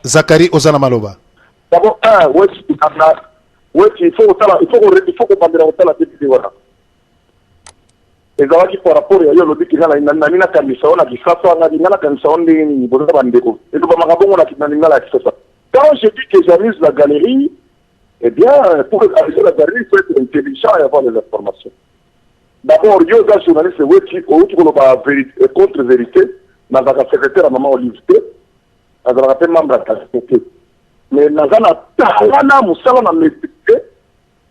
Zakari, oza na maloba. D'abord, un, Wetchi, Wetchi, il faut kotala, il faut kobandela kotala député wana. Ezalaki par rapport ya yo olobi ke nga nani nakangisa yo na Kisasa, nga nga nakangisa yo ndenge nini, boza bandeko. Elobamaka bongo na lingala ya Kisasa. Quand je dis que j'amuse la galerie, eh bien, pour amuser la galerie, il faut être intelligent et avoir les informations. D'abord, yo oza journaliste Wetchi, outi koloba vérité, contre vérité, nazalaka secrétaire ya mama Olive te, nazalaka mpe membre ya kasi te. Mais naza na tala na mosala na maîtrise,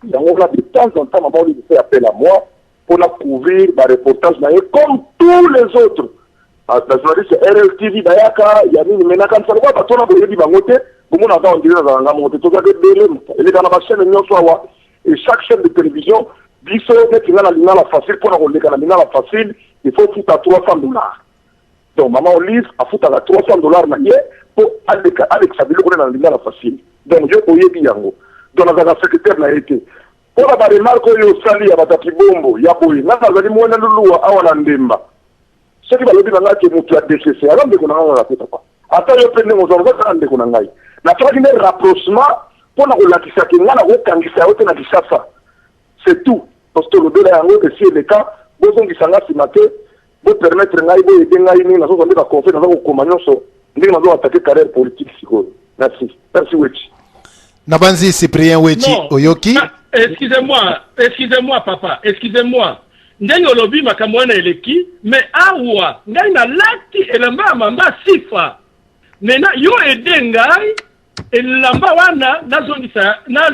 yango wana de temps en temps mama Olive fait appel à moi mpona couvrir bareportage na ye comme tous les autres. Bajournaliste RLTV bayaka ya nini, me nakanisa lokola bato wana boyebi bango te, bomona ata ondire nazala nga moko te, tozalaka ebele, eleka na bachaîne nyonso awa. Et chaque chaîne de télévision, biso neti nga na Lingala Facile, mpona koleka na Lingala Facile, il faut futa 300 $. Donc mama Olive afutaka 300 $ na ye mpo alekisa biloko nde na Lingala Facile. Donc yo oyebi yango, donc nazalaka secrétaire na ye te. Mpona baremarque oyo osali ya bato ya kibombo ya boye, nga nazali mwana luluwa awa na Ndemba. Soki balobi na ngai ke moto ya DCC aza ndeko na ngai, kaka te papa, ata yo mpe ndenge ozala, oza kaka ndeko na ngai. Nasalaki nde rapprochement mpona kolakisa ke ngai nakokangisa yo te na Kisasa, c'est tout, parce que tolobela yango esi eleka. Bozongisa nga nsima te, bopermettre ngai, boyede ngai ndenge nazozwa nde baconseil, naza kokoma nyonso ndenge nazo attaquer carrière politique sikoyo. Merci, merci Wetchi. Nabanzi Cyprien Wetchi oyoki. Ah, excusez-moi, excusez-moi papa, excusez-moi. Ndenge olobi makambo wana eleki, mais awa ngai nalati elamba ya mama Sifa. Maintenant yo ede ngai elamba wana nazongisa na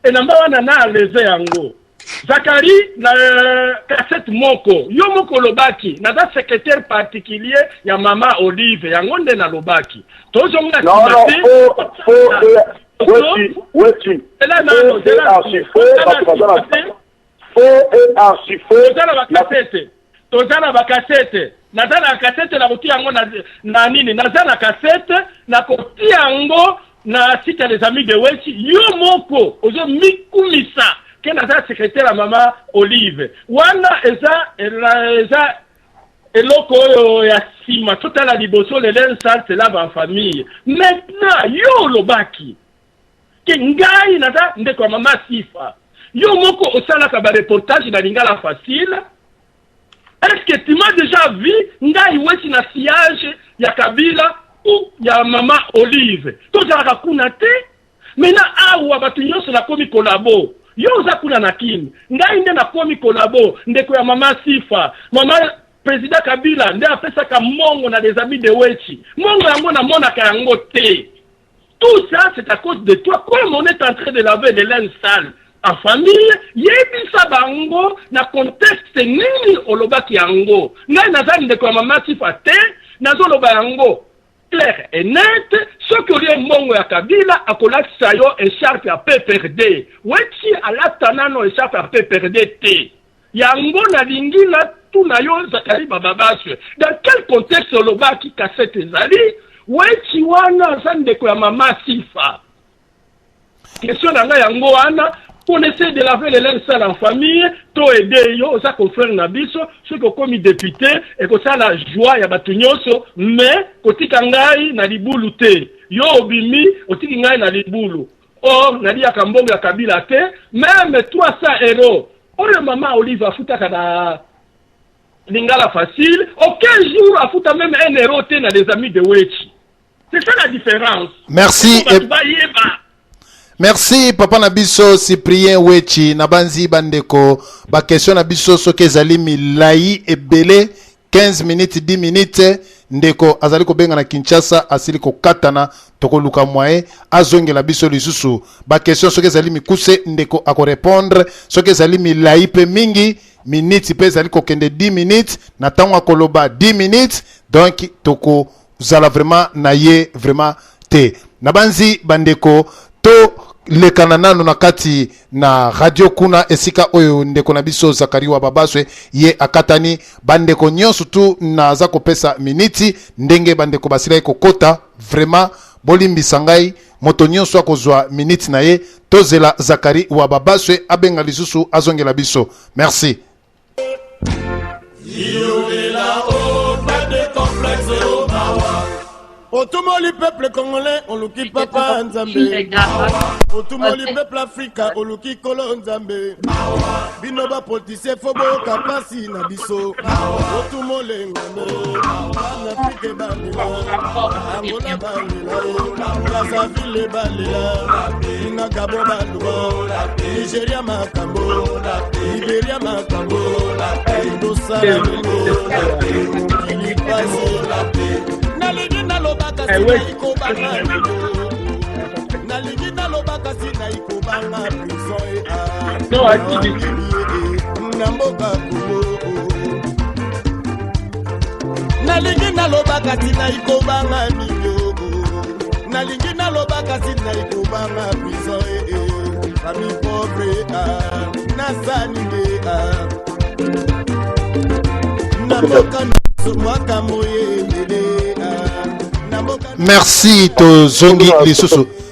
elamba wana na aleze yango. Zakari, na cassette moko yo moko olobaki naza secrétaire particulier ya mama Olive, yango nde nalobaki tozonga. Non, non, faux, faux. Wetchi, Wetchi, faux et archi faux. Bato baza na faux et archi faux. Toza na bacassette, toza na bacassette, naza na cassette, nakotia yango na nini, naza na cassette, nakotia yango na site ya Les Amis de Wetchi. Yo moko ozomikumisa ke naza secrétaire ya mama Olive, wana eza eloko oyo ya nsima. Totala liboso, le linge sale se lave en famille. Maintenant yo olobaki ke ngai naza ndeko ya mama Sifa, yo moko osalaka bareportage na Lingala Facile. Est-ce que tu m'as déjà vu, ngai Wetchi, na sillage ya Kabila ou ya mama Olive? Tozalaka kuna te. Maintenant awa bato nyonso nakomi collabo. Yo oza kuna na Kini, ngai nde nakomi collabo, ndeko ya mama Sifa. Mama président Kabila nde apesaka mbongo na Les Amis de Wetchi, mbongo yango namonaka yango te. Tout ça, c'est à cause de toi. Comme on est en train de laver les linges sales en famille, yebisa bango na contexte nini olobaki yango. Ngai naza ndeko ya mama Sifa te, nazoloba yango clair et net. Soki olie mbongo ya Kabila, akolakisa yo écharpe ya PPRD. Wetchi alata nano écharpe ya PPRD te. Yango nalingi natuna yo, Zakari Bababaswe, dans quel contexte olobaki? Cassette ezali. Wetchi wana aza ndeko ya mama Sifa. Question na ngai yango wana. On essaie de laver les linges sales en famille. To aider yo, oza confrère na biso. Soki okomi député, ekosala joie ya bato nyonso, mais kotika ngai na libulu te. Yo obimi, otiki ngai na libulu. Or naliaka mbongo ya Kabila te, même 300 € oyo mama Olive afutaka na Lingala Facile, aucun jour afuta même 1 euro te na Les Amis de Wetchi. C'est ça la différence. Merci. Bato bayeba. Merci papa na biso Cyprien Wetchi. Nabanzi bandeko, baquestion na biso soki ezali milai ebele, 15 minutes, 10 minutes, ndeko azali kobenga na Kinshasa asili kokatana, tokoluka moyen azongela biso lisusu. Baquestion soki ezali mikuse, ndeko akorépondre. Soki ezali milai mpe mingi, minutes mpe ezali kokende 10 minutes, na ntango akoloba 10 minutes, donc tokozala vraiment na ye vraiment te. Nabanzi bandeko, tolekana nano na kati na radio kuna esika oyo ndeko na biso Zakari wa Babaswe ye akatani. Bandeko nyonso tu naza kopesa miniti ndenge bandeko basilaki kokota, vraiment bolimbisa ngai, moto nyonso akozwa miniti na ye. Tozela Zakari wa Babaswe abenga lisusu, azongela biso. Merci. Yolela o, pas de complexe o mawa. Otumoli peuple congolais, oluki papa Nzambe. Otumoli peuple Afrika, oluki kolo Nzambe. Bino ba politicien fo boyoka pasi na biso. Otumole ngombe, bana Afrika balela, Angola balela, Brazzaville balela, Ina Gabon baluba, Nigeria makambo, Liberia makambo, tosala nini? Mokili pasi. Nalingi naloba kasi nayi kobanga, nalingi naloba kasi nayi kobanga prison e na mboka Kongo. Nalingi naloba kasi nayi kobanga mingi, nalingi naloba kasi nayi kobanga prison e famille pauvre nasani nde na mboka makambo ebele na mboka. Merci.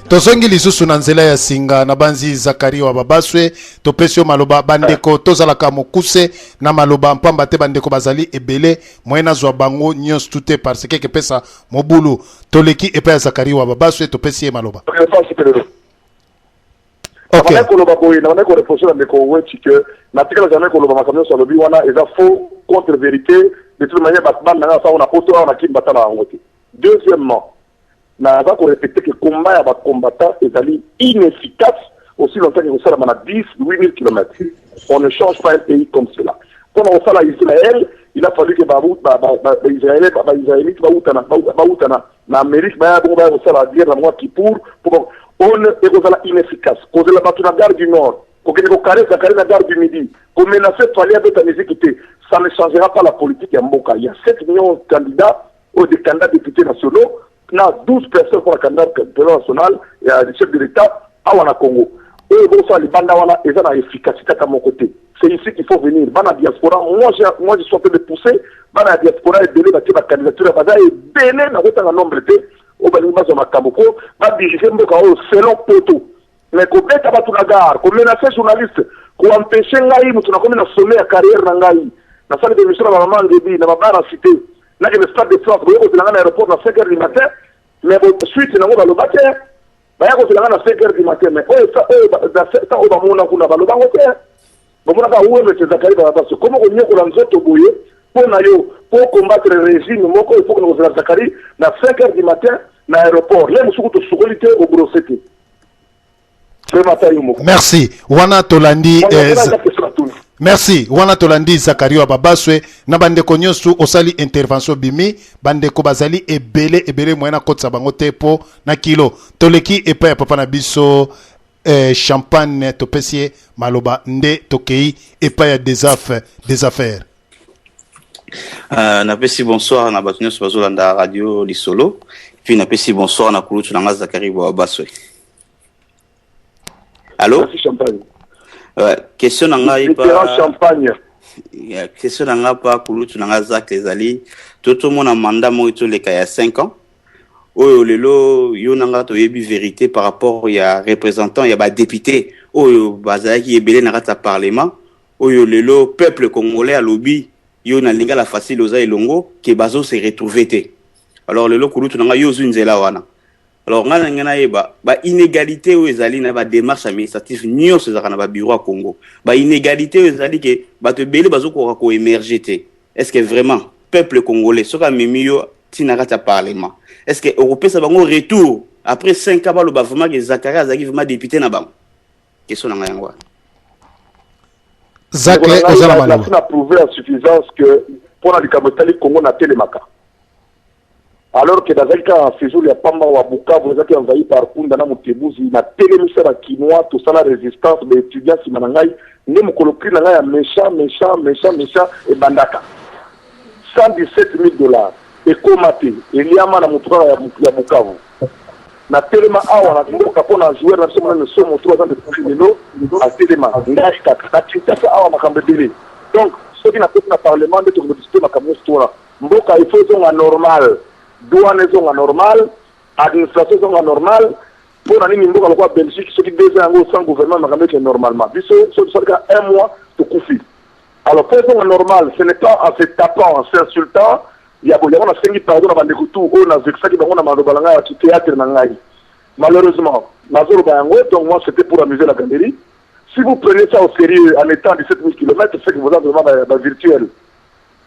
Tozongi lisusu na nzela ya singa na banzi Zakari wa Babaswe. Topesi yo maloba. Bandeko, tozalaka mokuse na maloba, mpamba te bandeko bazali ebele, moye nazwa bango nyonso tu te parce que ekepesa mobulu. Toleki epai ya Zakari wa Babaswe, topesi ye maloba. Ok. Nabandaki koloba boye, nabandaki koreproche na ndeko Wetchi ke natikala jamais koloba makambo nyonso alobi wana. Eza faux, contre vérité. De toute manière, bato bana nanga asango na poto awa na Kini batala yango te. Deuxièmement, naza korépéter ke combat ya bacombattant ezali inefficace aussi longtemps ke kosalama na 10 8000 km. On ne change pas un pays comme cela. Mpona kosala Israël, il a fallu que baisraélien, baisraélite bauta na Amérique, baya bongo, baya kosala guerre na bango ya Kippour. On ekozala inefficace. Kozela bato na gare du Nord, kokende kokare Zakari na gare du Midi, komenace Fally abeta musique te, ça ne changera pas la politique ya mboka. Il y a 7 millions de candidats ou des candidats députés nationaux na 12 personnes pour la candidat président national ya chef de l'État awa na Congo. Oyo bosala libanda wana eza na efficacité ata moko te. C'est ici qu'il faut venir, bana diaspora. Moi, je suis en train de pousser bana ya diaspora ebele batie bacandidature, baza ebele, nakotanga nombre te, oyo balingi bazwa makambo mpo badirige mboka oyo selon poto. Mais kobeta bato na gare, komenace journaliste, koempêche ngai moto nakomi na sommet ya carrière na ngai, nasali démission na bamama ngebi na babara cité, nakende Stade de France, boye kozela ngai na aéroport na 5 heures du matin. Mais suite nango baloba te, baya kozela ngai na 5 heures du matin, mais oyo oyo bamona kuna balobango te. Bamonaka uwe monsieur Zakari Bababaswe komo konyokola nzoto boye mpo na yo mpo combattre régime moko, il faut kona kozela Zakari na 5 heures du matin na aéroport, le mosuku tosukoli te, obrose te, vraiment, ata yo moko. Merci. Wana tolandi merci. Wana tolandi Zakari wa Babaswe na bandeko nyonso osali intervention bimi. Bandeko bazali ebele ebele, moye nakotisa bango te mpo na kilo. Toleki epai ya papa na biso Champagne, topesi ye maloba, nde tokei epai ya des affaires. Napesi bonsoir na bato nyonso bazolanda radio Lisolo, puis napesi bonsoir na kulutu na nga Zakari Babaswe. Allo? Merci, Champagne. Ouais, question na ngai pa Champagne. Question na ngai pa kulutu na nga Zak ezali: to tomona mandat moko toleka ya 5 ans oyo lelo, yo na nga toyebi vérité par rapport ya représentant ya badéputé oyo bazalaki ebele na kati ya parlement oyo lelo peuple congolais alobi yo na lingala facile oza elongo ke bazo se retrouver te. Alors lelo, kulutu na ngai, yo ozwi nzela wana. Alors ngai na ngai nayeba bainégalité oyo ezali na badémarche administrative nyonso ezalaka na babureau ya Congo, bainégalité oyo ezali ke bato ebele bazokoka koémerge te. Est ce que vraiment peuple congolais, soki amemi yo ntina kati ya parlement, est ce que okopesa bango retour après 5 ans, baloba vraiment ke Zakari azalaki vraiment député na bango? Question na ngai yango wana. Zacle, oza na maloba. Na prouvé à suffisance que mpona likambo etali Congo natelemaka, alors que nazalaki kaka na séjour ya pamba wa Bukavu, ezalaki envahi par Kunda na Motebuzi. Natelemisa bakinois, tosala résistance, baétudiant nsima na ngai. Nde mokolo cri na ngai ya méchant, méchant, méchant, méchant ebandaka, 117 000 $ ekóma te, eliama na motu kaka ya Bukavu. Natelema awa na mboka mpo na joueur na biso monene Somo, 3 ans de lelo atelema ngai kaka na Kinshasa awa, makambo ebele. Donc soki napesi na parlement nde tokodiscute makambo nyonso tona mboka. Il faut ezonga normal, douane ezonga normal, administration ezonga normal. Mpo na nini mboka lokola Belgique, soki 2 ans yango sans gouvernement, makambo eke normalement? Biso soki tosalika un mois, tokufi. Alors mpo ezonga normal, ce n'est pas en se tapant, en s'insultant. Ya yango nasengi pardon na bandeko tout oyo navexaki bango na maloba na ngai ya théâtre na ngai. Malheureusement, nazoloba yango. Donc moi, c'était pour amuser la galerie. Si vous prenez ça au sérieux en étant à 17 000 km, c'est que vous êtes vraiment ba virtuel.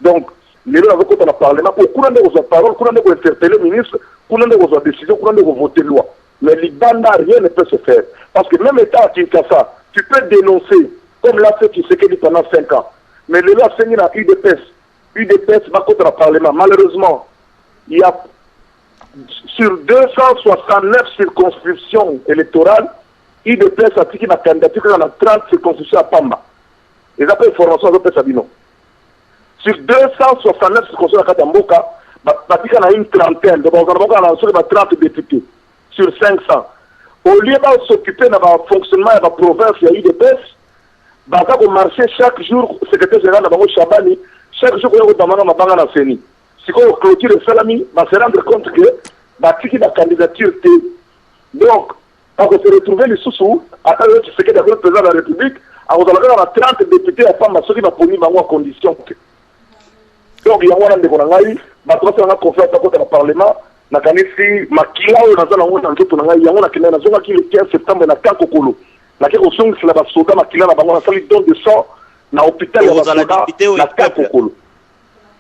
Donc lelo nazokota na parlement po kuna nde kozwa parole, kuna nde kointerpeller ministre, kuna nde kozwa décision, kuna nde kovoter loi. Mais libanda, rien ne peut se faire, parce que même état à Kinshasa, tu peux dénoncer comme l'a fait Tshisekedi pendant 5 ans. Mais lelo asengi na UDPS, UDPS bakota na parlement. Malheureusement, il y a sur 269 circonscriptions électorales, UDPS atiki na candidature kaka na 30 circonscriptions ya pamba. Eza mpe information azopesa bino. Sur 269 circonscriptions na kati ya mboka, batika na une trentaine. Donc bazala bango na soki ba 30 députés sur 500. Au lieu bas'occuper na bafonctionnement ya baprovince ya UDPS, baza komarcher chaque jour. Secrétaire général na bango Shabani, chaque jour koya kobamanga mabanga na CENI. Sikoyo clôture esalami, base rendre compte que batiki bacandidature te. Donc bakose retrouver lisusu. Ata oyo Tshisekedi akomi président de la République, akozala kaka na 30 député ya pamba soki baponi bango ya condition te. Donc yango wana, ndeko na ngai, bato basalanga confiance, akota na parlement. Nakanisi makila oyo naza nango na nzoto na ngai, yango nakendaki, nazongaki le 15 septembre na Kankokolo, nake kozongisela basoda makila na bango. Nasali don de sang na hôpital ya basoda na Kankokolo.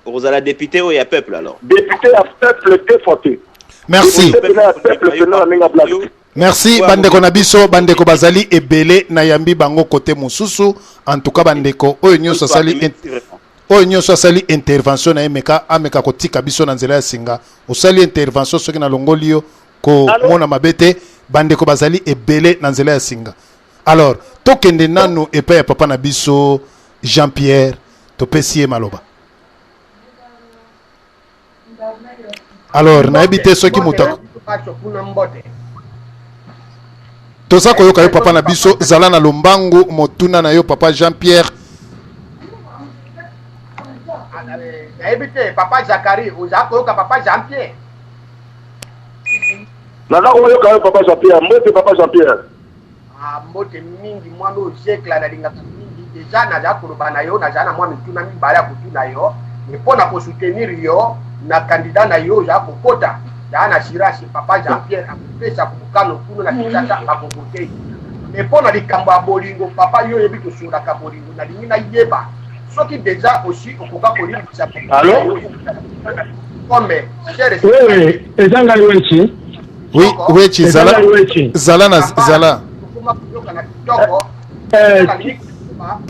Okozala député oyo ya peuple alors? Député ya peuple deux fois te. Merci. Député ya peuple pena na ndenge ya blague. Merci, bandeko na biso. Bandeko bazali ebele, nayambi bango kote mosusu. En tout cas, bandeko oyo nyonso asali intervention na ye, meka ameka kotika biso na nzela ya singa. Osali intervention, soki nalongoli yo, komona mabe te. Bandeko bazali ebele na nzela ya singa. Alors tokende nanu epai ya papa na biso Jean Pierre, topesi ye maloba. Alors nayebi te soki moto toza koyoka yo. Papa na biso, zala na lombangu, motuna na yo, papa Jean Pierre. Nayebi te, papa Zakari, oza koyoka papa Jean Pierre? Naza koyoka yo, papa Jean Pierre. Mbote, papa Jean Pierre. Ah, mbote mingi, mwana oyo Zekla nalingaka mingi. Deja naza koloba na yo, naza na mwa mituna mibale ya kotuna yo me mpo na kosoutenir yo na candidat na yo oza kokota. Zaa na assurance, papa Jean Pierre akopesa mokano kuna na Kinshasa, bakovote. Me mpo na likambo ya bolingo, papa, yo oyebi tosolaka bolingo, nalingi nayeba soki deja osi okoka kolimbisa comme cher. Oui, eza ngai Wechi. Oui, Wechi, zala, zala na zala. Tokoma koyokana kitoko.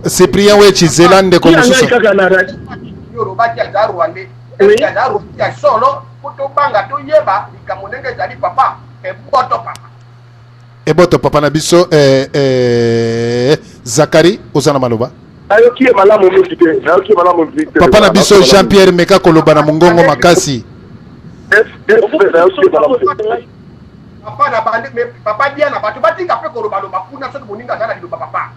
Cyprien Wechi, zela ndeko mosusu. Kaka na Yo olobaki aza rwandais, aza rwandais ya solo? Po tobanga toyeba likambo ndenge ezali, papa. Eboto, papa. Eboto, papa na biso. Zakari, oza na maloba. Nayoki ye malamu mingi te, nayoki ye malamu mingi te. Papa na biso Jean Pierre, meka koloba na mongongo makasi. Nayoki ye malamu te. Papa na bande, mais papa Diana, bato batika mpe kolobaloba kuna soki moninga aza na liloba. Papa,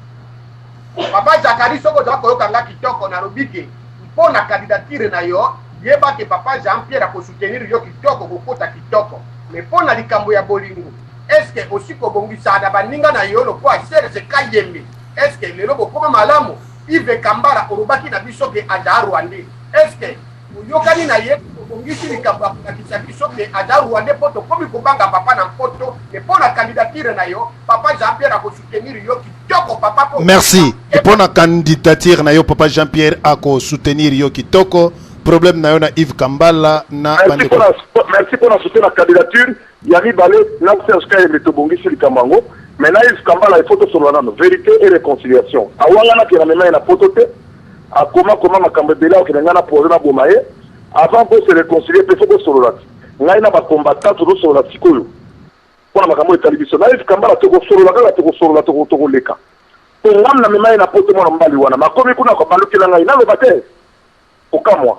papa Zakari, soki oza koyoka nga kitoko, nalobi ke mpo na candidature na yo, yeba ke papa Jean Pierre akosoutenir yo kitoko, kokota kitoko. Mais mpo na likambo ya bolingo, est-ce osi kobongisa na baninga na yo lokola Serge Kayembe? Est-ce lelo bokoma malamu? Yves Kambala, olobaki na biso ke aza rwandais, est-ce oyokani na ye, obongisi likambo ya kolakisa biso ke aza rwandais? Mpo tokomi kobanga papa na mpoto. E mpo na candidature na yo, papa Jean Pierre akosoutenir yo kitoko, papa, po Merci. Mpo na candidature na yo, papa Jean Pierre akosoutenir yo kitoko. Problème na yo na Yves Kambala na bandeko. Merci mpona soutien na candidature ya mibale. Na Serge Kayembe tobongisi likambo yango, mais na Yves Kambala, il faut tosolola nano vérité et réconciliation. Awanganaki na mema ye na poto te, akoma koma makambo ebele, akokende ngai na projet naboma ye. Avant bose réconcilier mpe, faut bosolola ti ngai na bacombattant tozosolola sikoyo mpona makambo etali biso na Yves Kambala. Tokosolola kaka, tokosolola, tokoleka po ngam na mema ye na poto. Mwana mobali wana makomi kuna balukela ngai, naloba te, okamwa.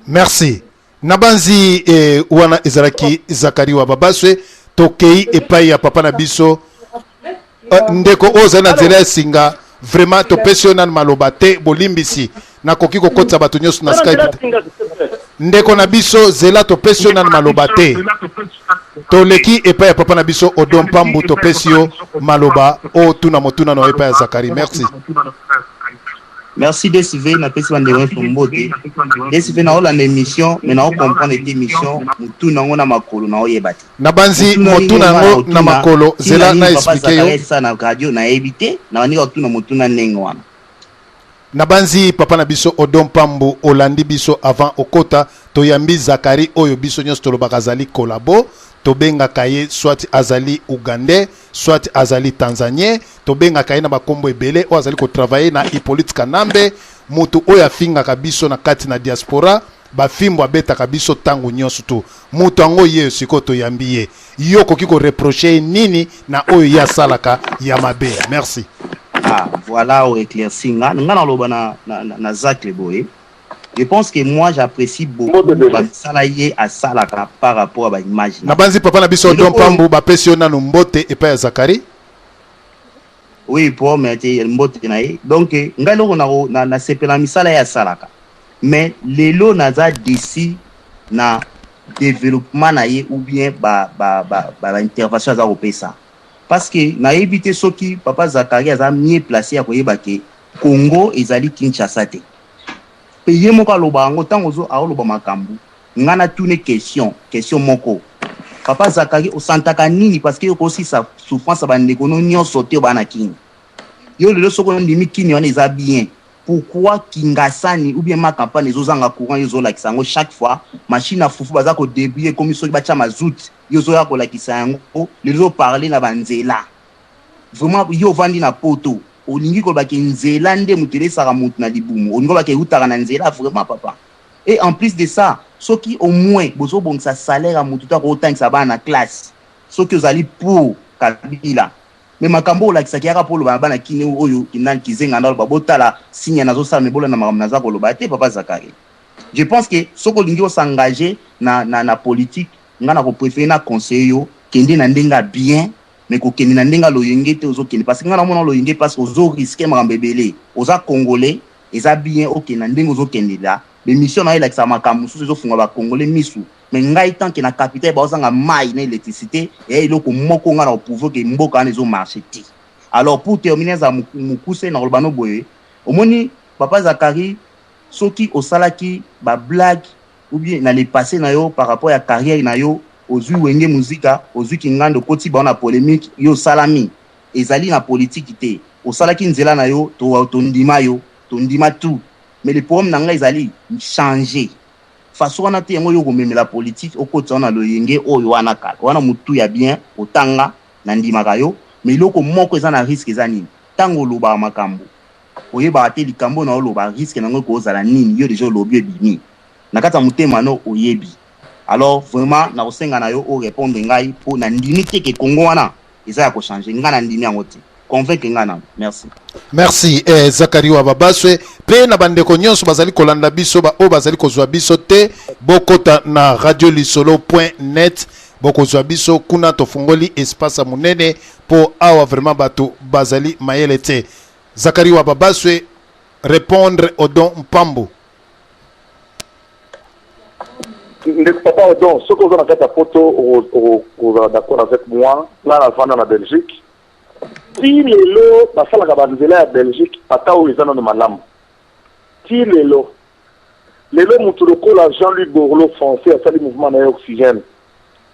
Merci. Nabanzi wana ezalaki Zakari wa Babaswe. Tokei epai ya papa na biso. Ndeko oyo ozali na nzela ya singa, vraiment topesi yo nanu maloba te, bolimbisi. Nakoki kokotisa bato nyonso na Skype te. Ndeko na biso, zela, topesi yo nanu maloba te. Toleki epai ya papa na biso Odon Pambu, topesi yo maloba otuna motuna na yo epai ya Zakari. Merci. Merci DSV, napesi bandeko nyonso mbote. DSV, naolanda émission mais naocomprendre te émission, motu nango na makolo naoyeba te. Nabanzi motu na yango na makolo, zela na expliquer yo. Esa na radio nayebi te, nabandi kotuna motuna ndenge wana. Nabanzi papa na biso Odon Pambu olandi biso avant okota. Toyambi Zakari oyo biso nyonso tolobaka azali collabo, tobengaka ye soit azali ougandais, soit azali tanzanien, tobengaka ye na bakombo ebele, oyo azali kotravailler na Hippolyte Kanambe, moto oyo afingaka biso na kati na diaspora, bafimbo abetaka biso ntango nyonso. Tu moto yango ye sikoyo toyambi ye. Yo okoki koreprocher ye nini na oyo ye asalaka ya mabe? Merci. Ah, voilà, oéclairci nga. Nga naloba na Zacle boye: je pense que moi, j'apprécie beaucoup basala ye asalaka par rapport à baimage. Nabanzi papa na biso Odon Pambu bapesi yo nanu mbote epai ya Zakari. Oui, po mais te mbote na ye. Donc ngai eloko nasepela misala ye asalaka, mais lelo naza déçu na développement na ye ou bien baintervention aza kopesa, parce que nayebi te soki papa Zakari aza mieux placé ya koyeba ke Congo ezali Kinshasa te. Mpe ye moko aloba yango ntango aoloba makambo. Ngai natune question moko: papa Zakari, osantaka nini? Parce que okosisa souffrance ya bandeko no nyonso te oyo baa na Kini. Yo lelo soki ondimi Kini wana eza bien, pourquoi Kingasani ou bien Ma Campagne ezozanga courant? Yo ozolakisa yango chaque fois, machine ya fufu baza kodébrouiller, ekomi soki batya mazout. Yo ozoya kolakisa yango lelo, ozoparler na banzela. Vraiment, yo ovandi na Poto, olingi kolobaki nzela nde moto elesaka moto na libumu, olingi kolobaki eutaka na nzela? Vraiment, papa. Et en plus de ça, soki au moins bozobongisa salaire ya motu to akotangisa bana na classe, soki ozali pour Kabila, mais makambo olakisaki yaka mpo oloba na bana Kini oyo nani kizenga nda oloba botala signe nazosala, me bolanda makambo naza koloba te. Papa Zakari, je pense que soki olingi osengage na politique, nga na kopréférer na conseiller yo, kende na ndenge ya bien, mais kokende na ndenge ya loyenge te. Ozokende parce que nga namona loyenge, parce que ozorisquer makambo ebele. Oza Congolais, eza bien okende na ndenge ozokendela. Baémission na yo elakisaka makambo mosusu, ezofunga Bacongolais misu. Mais ngai, tant que na capitale baozanga mai na électricité, eya eloko moko ngai na koprouver ke mboka wana ezomarcher te. Alors, pour terminer, eza mokuse na koloba no boye: omoni, papa Zakari, soki osalaki bablague ou bien na le passé na yo par rapport ya carrière na yo, ozwi Wenge Muzika, ozwi Kingando, okoti bango na polémique, yo osalami ezali na politike te. Osalaki nzela na yo, tondima yo, tondima tout. Mais le problème na ngai ezali changer façon wana te. Yango yo komemela politike, okotisa wana loyenge oyo wana kala wana motu ya bien otanga, nandimaka yo. Mais eloko moko eza na risque eza nini? Ntango olobaka makambo, oyebaka te likambo na oloba, risque nango ekozala nini. Yo deja olobi, ebimi na kati ya motema no, oyebi. Alors vraiment, nakosenga na yo orépondre ngai, mpo nandimi te ke Kongo wana eza ya kochanger. Ngai nandimi yango te. Convaincre ngai nano. Merci. Merci, Zakari wa Babaswe. Mpe na bandeko nyonso bazali kolanda biso, baoyo bazali kozwa biso te, bokota na radio lisolo.net, bokozwa biso kuna. Tofungoli espace ya monene mpo awa vraiment bato bazali mayele te. Zakari wa Babaswe, répondre Odon Mpambo. Ndeko papa Odon, soki oza na kati ya Poto, okozala d'accord avec moi. Nga navanda na Belgique, ti lelo basalaka banzela ya Belgique, ata oyo eza nano malamu ti lelo. Lelo motu lokola Jean-Louis Borloo, français, asali mouvement na ye Oxygène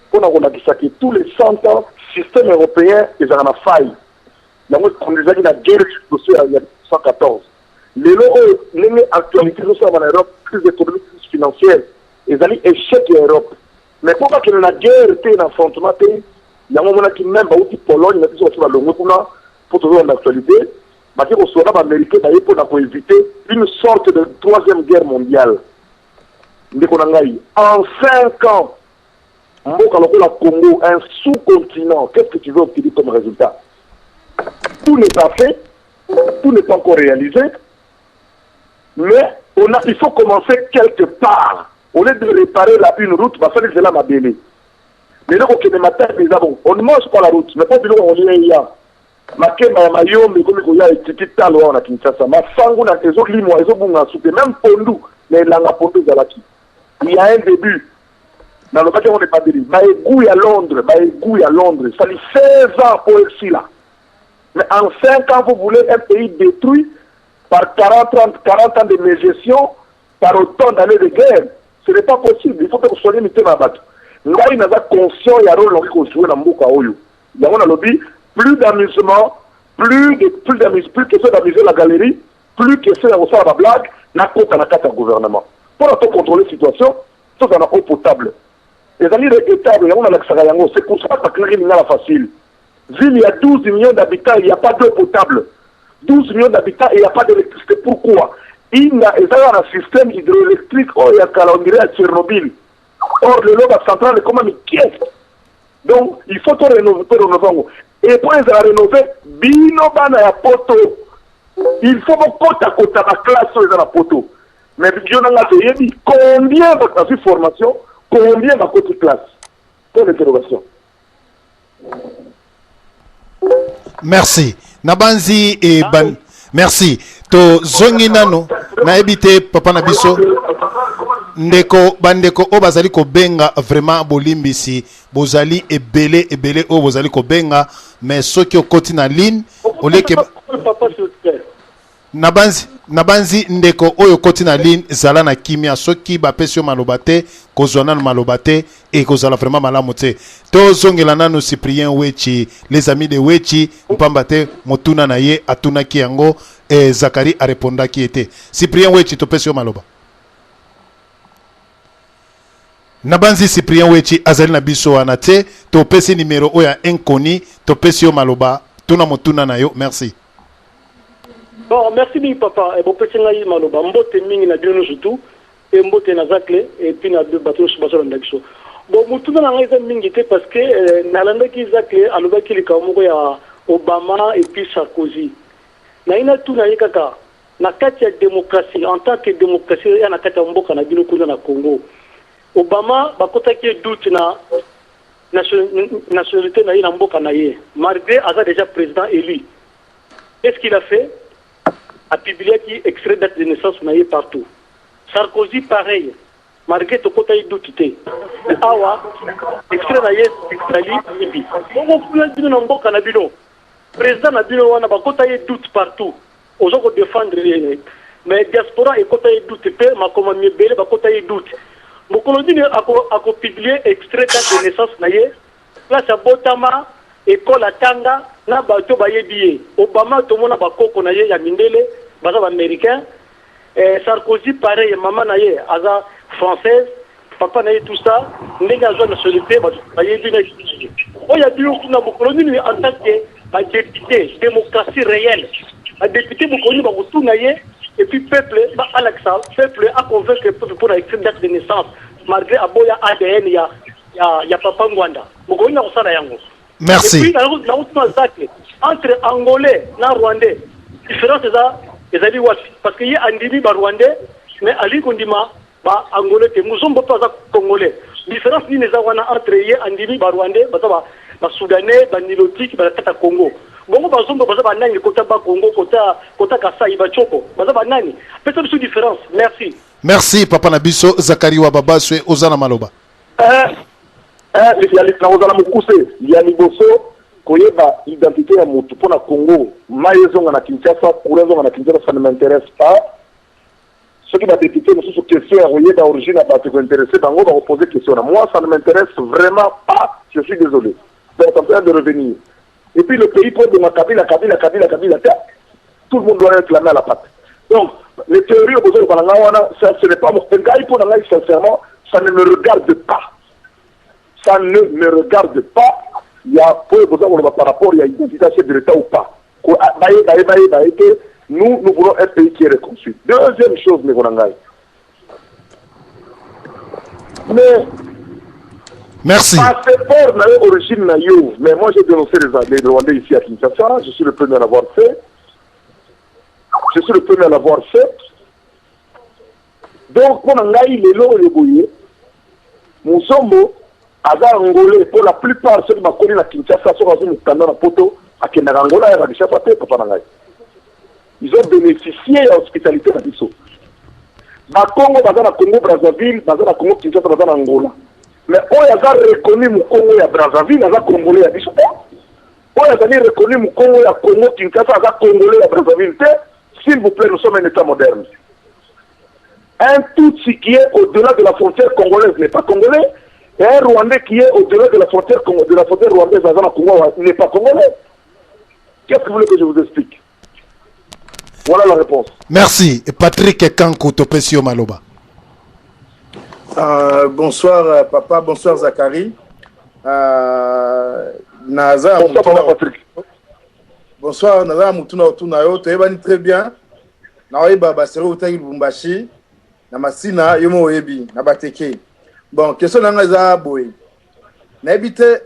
mpona kolakisa ke tous les 100 ans système européen ezalaka na faille. Yango econduisaki na guerre liboso ya 1914. Lelo oyo, ndenge actualité ezosalama na Europe, crise économique, crise financière, ezali échec ya Europe. Mais mpo bakende na guerre te, na affrontement te, yango omonaki même bauti Pologne na biso, basi balongwe kuna mpo tozolanda actualité, bake kosola Baaméricain baye mpona koéviter une sorte de troisième guerre mondiale. Ndeko na ngai, en 5 ans, mboka lokola Congo, un sous-continent, qu'est-ce que tu veux obtenir comme résultat? Tout n'est pas fait, tout n'est pas encore réalisé, mais il faut commencer quelque part. Au lieu de réparer la une route, basali nzela mabele. Lelo kokende Matadi eza bon, on ne mange pas la route, mais mpo biloko kolia eya, makemba ya mayombe ekomi koya, etiki talo awa na Kinshasa, masangu na ezolimwa, ezobunga supe, même pondu na elanga pondu ezalaki. Il y a un début. Nalobaki yango na ebandeli, baégouts ya Londres, baégouts ya Londres esali 16 ans po esila. Mais en 5 ans, vous voulez un pays détruit. Par 40, 30, 40 ans de mégestion, par autant d'années de guerre, ce n'est pas possible. Il faut que soigner mitema ya bato. Ngai naza conscient ya rôle nakoki kojouer na mboka oyo. Yango nalobi, plus d'amusement, plus d'amusement, plus question d'amuser la galerie, plus question ya kosala ba blague, nakota na kati ya gouvernement. Mpona to contrôler situation, tozala na eau potable. Ezali regrettable, yango nalakisaka yango. C'est pour ça bakangaki Lingala facile. Ville, il y a 12 millions d'habitants, il n'y a pas d'eau potable. 12 millions d'habitants et il n'y a pas d'électricité. Pourquoi? Inga ezalaka na système hydroélectrique oyo ya kala, on dirait ya Tchernobyl. Or lelo bacentrale ekoma mike. Donc il faut to rénover, to rénover yango. Et po ezala rénové, bino bana ya poto, il faut bokotakota baclasse oyo eza na poto. Mais yo na nga toyebi combien bazwi formation, combien bakoti classe? Point d'interrogation. Merci. Nabanzi e ban, merci. Tozongi nano, nayebi te, papa na biso, ndeko, bandeko oyo bazali kobenga, vraiment bolimbisi, bozali ebele ebele oyo bozali kobenga, mais soki okoti na ligne oleke Papa, s'il te plaît. Nabanzi ndeko oyo okoti na ligne, zala na kimia. Soki bapesi yo maloba te, kozwa nanu maloba te, ekozala vraiment malamu te. Tozongela nanu Cyprien Wechi, les amis de Wechi, mpamba te motuna na ye atunaki yango, Zakari arépondaki ye te. Cyprien Wechi, topesi yo maloba. Nabanzi Cyprien Wechi azali na biso wana te. Topesi nimero oyo ya inconnu, topesi yo maloba, tuna motuna na yo. Merci. Bon, merci mingi, papa. Bopesi ngai maloba. Mbote mingi na bino nyonso tu e, mbote na Zacle et puis na bato nyonso bazolanda biso. Bon, motuna na ngai eza mingi te, parce que nalandaki Zacle alobaki likambo moko ya Obama et puis Sarkozy. Naye natuna ye kaka, na kati ya démocratie, en tant que démocratie ya na kati ya mboka na bino kuna na Congo, Obama bakotaki ye doute na nationalité na ye na mboka na ye, malgré aza déjà président élu. Qu'est-ce qu'il a fait? Apubliaki extrait date de naissance na ye partout. Sarkozy pareil, malgré tokota ye doute te. Awa extrait na ye ezali yebi bongo. Kuna bino na mboka na bino, président na bino wana bakota ye doute partout, oza kodéfendre ye, mais diaspora ekota ye doute mpe makomami ebele bakota ye doute. Mokolo nini akopublier extrait date de naissance na ye, place abotama, ekole atanga, na bato bayebi ye? Obama tomona bakoko na ye ya mindele baza baaméricain. Sarkozy pareil, mama na ye aza française, papa na ye, tout ça, ndenge azwa nationalité bato bayebi na ye. Oyo ya bino kuna, mokolo nini, en tant que badéputé, démocratie réelle, badéputé mokolo nini bakotuna ye et puis peuple alakisa, peuple aconvaincre peuple mpona extrait date de naissance, malgré aboya ADN ya papa Ngwanda? Mokolo nini akosala yango? Merci. Et puis nakotuna Zacle, entre angolais na rwandais, différence eza ezali wapi? Parce que ye andimi barwandais, mais alingi kondima baangolais te. Muzombo mpe aza congolais. Différence nini eza wana entre ye andimi barwandais, baza basoudanais, banilotique, baza kati ya Congo, bongo bazombo baza banani? Kota Bakongo, kota Kasai, bacoko baza banani? Pesa biso différence. Merci. Merci, papa na biso Zakari wa Babaswe, oza na maloba. Nakozala mokuse. Ya liboso, koyeba identité ya motu mpo na Congo, mai ezonga na Kinshasa, courant ezonga na Kinshasa, ça ne m'intéresse pas. Soki badéputé mosusu, question ya koyeba origine ya bato ekointéresse bango, bakopose question na moi, ça ne m'intéresse vraiment pas, je suis désolé. Donc ça me permet de revenir. Et puis le pays peut de Kabila, Kabila, Kabila, Kabila te, tout le monde doit être la main à la pâte. Donc les théories oyo bozoloba na ngai wana, ça ce n'est pas mon ngai. Mpo na ngai, sincèrement, ça ne me regarde pas, ça ne me regarde pas. Ya po boza koloba par rapport ya identité ya chef de l'État ou pas, bayeba ye, bayeba ye te. Nous, nous voulons un pays qui est reconstruit. Deuxième chose, ndeko na ngai, mais Merci. Passeport na yo, origine na yo. Mais moi, j'ai dénoncé les Rwandais ici à Kinshasa. Je suis le premier à l'avoir fait, je suis le premier à l'avoir fait. Donc mpo na ngai, lelo oyo boye, Muzombo aza angolais. Mpo la plupart, soki bakoli na Kinshasa, soki azwi mokanda na poto, akendaka Angola, ayaka Kinshasa te. Papa na ngai, ils ont bénéficié ya hospitalité na biso. Bakongo baza na Congo Brazzaville, baza na Congo Kinshasa, baza na Angola, mais oyo aza reconnu mokongo ya Brazzaville aza congolais ya biso te. Oyo azali reconnu mokongo ya Congo Kinshasa aza congolais ya Brazzaville te. S'il vous plaît, nous sommes un État moderne. Un Tutsi qui est au-delà de la frontière congolaise n'est pas congolais. Et un Rwandais qui est au-delà de la frontière, de la frontière rwandaise à Congo n'est pas congolais. Qu'est-ce que vous voulez que je vous explique Voilà la réponse. Merci. Patrick Kankou, topesi yo maloba. Euh, bonsoir euh, papa, bonsoir Zachary. Euh, naza Bonsoir papa Patrick. Bonsoir, naza mutuna otuna yo, toyebani très bien. Naoyeba basero outaki Lubumbashi na Masina yo mo oyebi na Bateke. Bon, question na nga eza boye. Nayebi te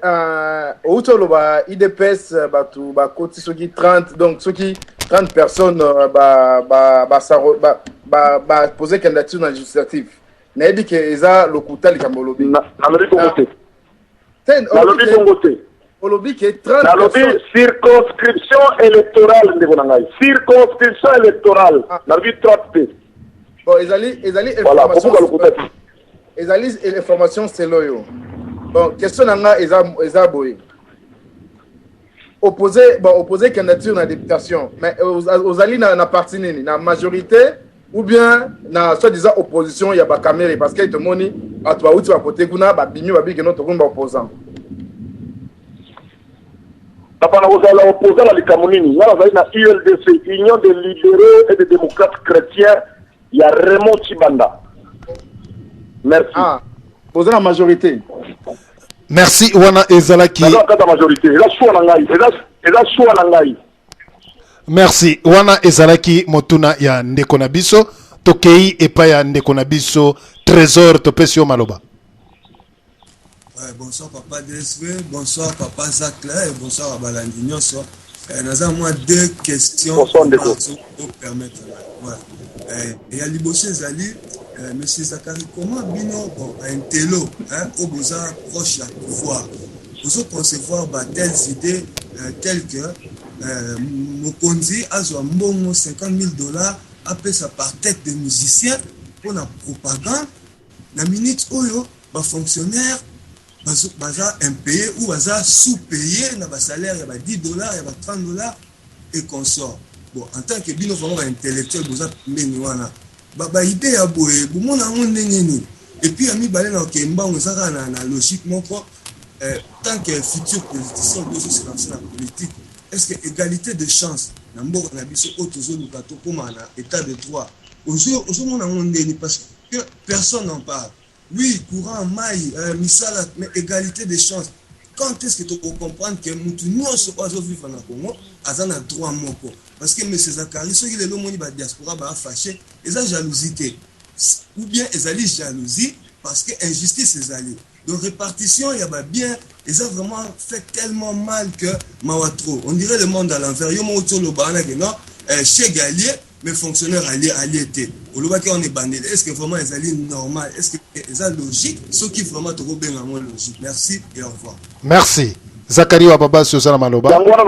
outi oloba UDPS bato bakoti soki 30, donc soki 30 personnes ba ba ba ba ba, ba poser candidature na législative. Nayebi ke eza lokuta likambo olobi. Nalobi bongo te. Nalobi bongo te. Olobi ke 30. Nalobi circonscription électorale, ndeko na ngai, circonscription électorale. Nalobi 30 te. Bon, ezali Voilà, kobuka lokuta te. Ezali information selo yo. Bon, question na nga eza boye: opposé, bon, opposé candidature na députation, mais ozali na parti nini? Na majorité ou bien na soi-disant opposition ya baKamerhe? Parce que tomoni bato bauti bakote kuna, babimi, babiki no tokomi baopposant. Papa, na kozala opposant na likambo nini? Nga nazali na ULDC, Union des libéraux et des démocrates chrétiens ya Raymond Chibanda. Merci. Ah, boza na majorité. Merci. Wana ezalaki Naza na kati ya majorité, eza choix na ngai, eza choix na ngai. Merci. Wana ezalaki motuna ya ndeko na biso. Tokei epai ya ndeko na biso Trésor, topesi yo maloba. Ouais, bonsoir papa DSV, bonsoir papa Zacle et bonsoir à balandi nyonso. Naza mwa deux questions. Bonsoir ndeko. Permettre. Ouais. Ya liboso ezali monsieur Zakari, comment bino, bon, intello, hein, oyo boza proche ya pouvoir, bozo concevoir ba telles idées telles que mokonzi azwa mbongo 50 000 $ apesa par tête de musicien mpona propagande, na minute oyo bafonctionnaire baza impayé ou baza sous-payé na basalaire ya ba 10 $ ya ba 30 $ et consort? Bon, en tant que bino vraiment baintellectuel boza pembeni wana, baidée ya boye bomona yango ndenge nini? Et puis ya mibale, na okee mbango, eza kaka na logique moko. Tant que futur politicien ozo se lancer na politique, est ce que égalité de chance na mboka na biso oyo tozoluka tokóma na état de droit, ozomona yango ndeni? Parce que personne n'en parle. Oui, courant, mai, misala, mais égalité de chance, quand est-ce que tokocomprendre que mutu nyonso oyo azovivre na Congo aza na droit moko? Parce que monsieur Zakari, soki lelo omoni badiaspora baafâché, eza jalousie te, ou bien ezali jalousie parce que injustice ezali. Donc répartition ya babien eza vraiment fait tellement mal que mawa trop, on dirait le monde à l'envers. Yo moko ti oloba wana ke non, chèque alie, mais fonctionnaire alie te. Olobaki wana ebandeli. Est ce que vraiment ezali normal? Est ce que eza logique? Soki vraiment tokobenga yango logique. Merci et au revoir. Merci. Zakari wa Babasi, oza na maloba. Yango wana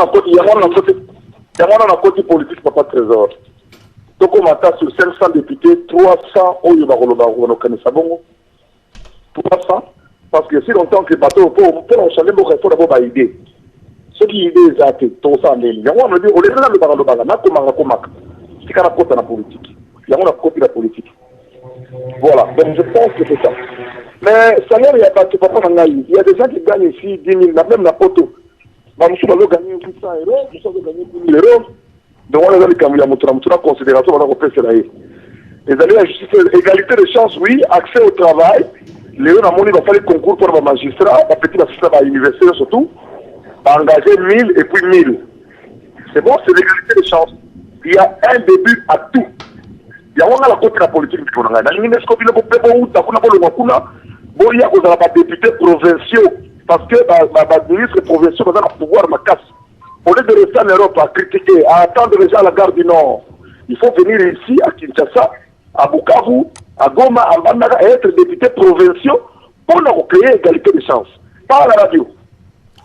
nakoti politique, papa Trésor. Tokóma ata sur 500 députés, 300 oyo bakoloba kokanisa bongo, 300, parce que si longtemps que bato mpona kochange mboka, il faut d'abord baidée. Soki idée eza te, tokosala ndeni? Yango wana lobi oleki, nalobaka lobaka, nakomaka komaka, tika nakota na politique. Yango nakoti na politique. Voilà, donc je pense que c'est ça. Mais salaire ya bato, papa na ngai, il y a des gens qui gagnent ici 10 000, même na poto. Bamosusu bazoganye 800 euros, mosusu azoganye 10 000 euros. Donc wana eza likambo ya moto na moto na considération baza kopesela ye. Ezali ya justice, égalité de chance, oui. Accès au travail, lelo namoni basali concours mpona bamagistrat, bapeti basisa bauniversité, surtout baengagé 1000 et puis 1000. C'est bon, c'est l'égalité de chance. Il y a un début à tout. Yango nga nakoti na politique, ndeko na ngai. Nalingi nde siko bino mpe bouta kuna, bolongwa kuna, boya kozala badéputé provinciaux, parce que baministre provinciaux baza na pouvoir makasi. Au lieu de rester en Europe à critiquer, à attendre les gens à la gare du Nord, il faut venir ici à Kinshasa, à Bukavu, à Goma, à Mbandaka et être député provinciaux pour nous créer égalité de chance. Pas à la radio.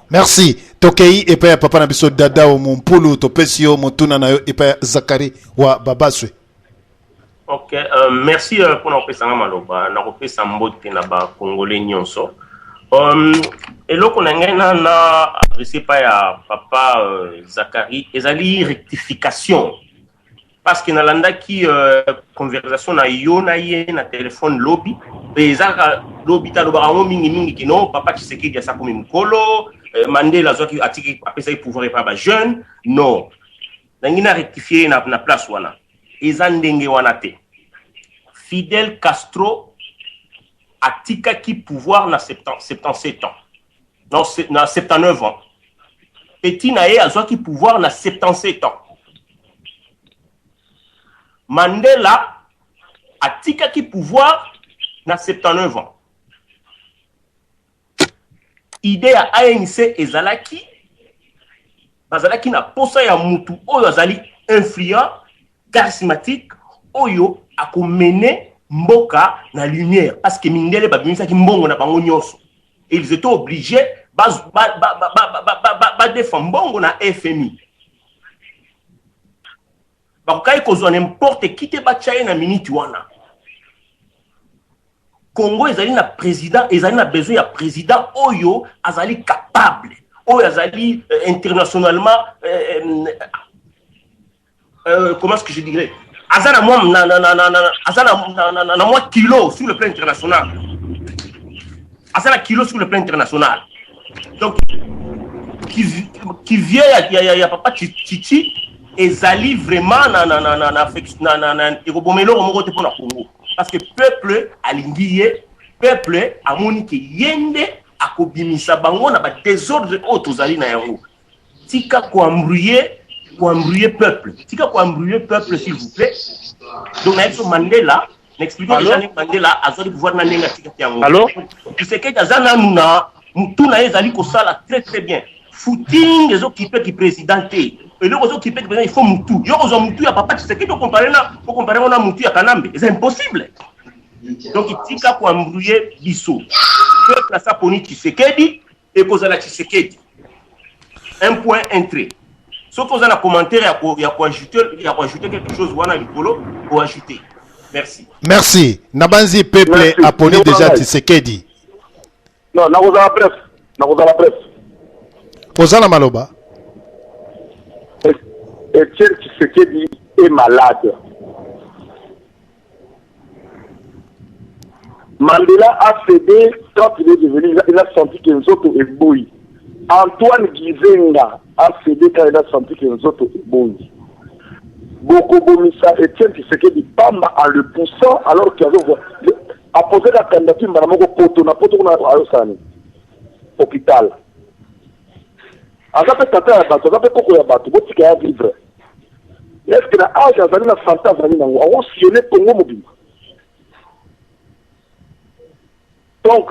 Merci. Tokei epai ya papa na biso Dada Mompulu, topesi yo motuna na yo epai ya Zakari wa Babaswe. Ok, merci mpona kopesanga maloba. Nakopesa mbote na bakongole nyonso. Eloko na ngai na adresse epai ya papa Zakari ezali rectification. Parce que nalandaki euh, conversation na yo na ye na telefone lobi mpe ezalaka lobi te alobaka yango mingimingi ke non papa Tshisekedi asi akomi mokolo euh, Mandela azwaki atiki apesaki pouvoir epai ba jeune non nangi na rectifier ye na, na place wana eza ndenge wana te Fidel Castro atikaki pouvoir na 70, 77 ans non, na 79 ans petit na ye azwaki pouvoir na 77 ans Mandela atikaki pouvoir na 79 ans idée ya ANC ezalaki bazalaki na posa ya mutu oyo azali influent charismatique oyo akomene mboka na lumière parce que mindele babimisaki mbongo na bango nyonso et ils étaient obligés badefa ba, ba, ba, ba, ba, ba, ba mbongo na FMI bakokaki kozwa n'importe qui te batya ye na minute wana Congo ezali na président ezali na besoin ya président oyo azali capable oyo azali euh, internationalement euh, euh, euh, comment est-ce que je dirais aza na mwa na, na, na, na, na, aza na, na, na, na, na mwa kilo sur le plan international aza na kilo sur le plan international donc qui vient ya, ya, ya, ya papa Chichi ezali vraiment na na na na na na na na ekoboma eloko moko te mpona Congo parce que peuple alingi ye peuple amoni ke ye nde akobimisa bango na badésordre oyo tozali na yango tika koembrouiller koembrouiller peuple tika koembrouiller peuple s'il vous plaît donc nayebi so Mandela na explique déjà ndenge Mandela azwaki pouvoir na ndenge atikaki yango Tshisekedi aza nanu na mutu na ye ezali kosala très très bien footing ezokipeki président te eloko ezokipeki président il faut mutu yo kozwa mutu ya papa Tshisekedi okompare na okompare ngo na mutu ya Kanambe eza impossible donc tika koembrouiller biso peuple asa poni Tshisekedi ekozala Tshisekedi un point un trait soki oza na commentaire ya koajouter quelque chose wana likolo koajouter merci merci nabanzi peuple aponi déjà Tshisekedi non nakozala bref nakozala bref oza na maloba Etienne Tshisekedi est malade Mandela a cédé quand il est devenu, il a senti que Nzoto eboyi. Antoine Gizenga a cédé quand il a senti que Nzoto eboyi. Bokobomisa Etienne Tshisekedi pamba en le poussant alors qu'il avait a posé la candidature mbala moko poto na poto kuna ayosala nini hôpital aza mpe tata ya bato aza mpe koko ya bato botika ya vivre est ce que na age azali na santé azali nango akosillonner Congo mobimba donc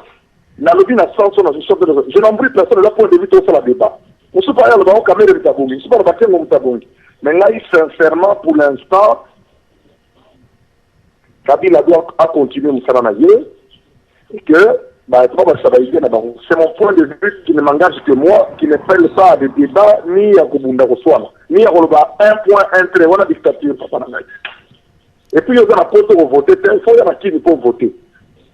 nalobi na sens oyo nazo je n'embrouille personne eza point de vue tosala débat mosusu aya aloba ngo Kamerhe moto abongi mosusu aloba Kengo moto abongi mais ngai sincèrement pour l'instant Kabila doit continuer mosala na ye et que bato babakisa baidée na bango c'est mon point de vue qui ne m'engage que moi qui ne pèle pas de débat ni ya kobunda koswana ni ya koloba un point un trait wana dictature papa na ngai et puis oza na poto kovote te il faut oya na kini mpo voter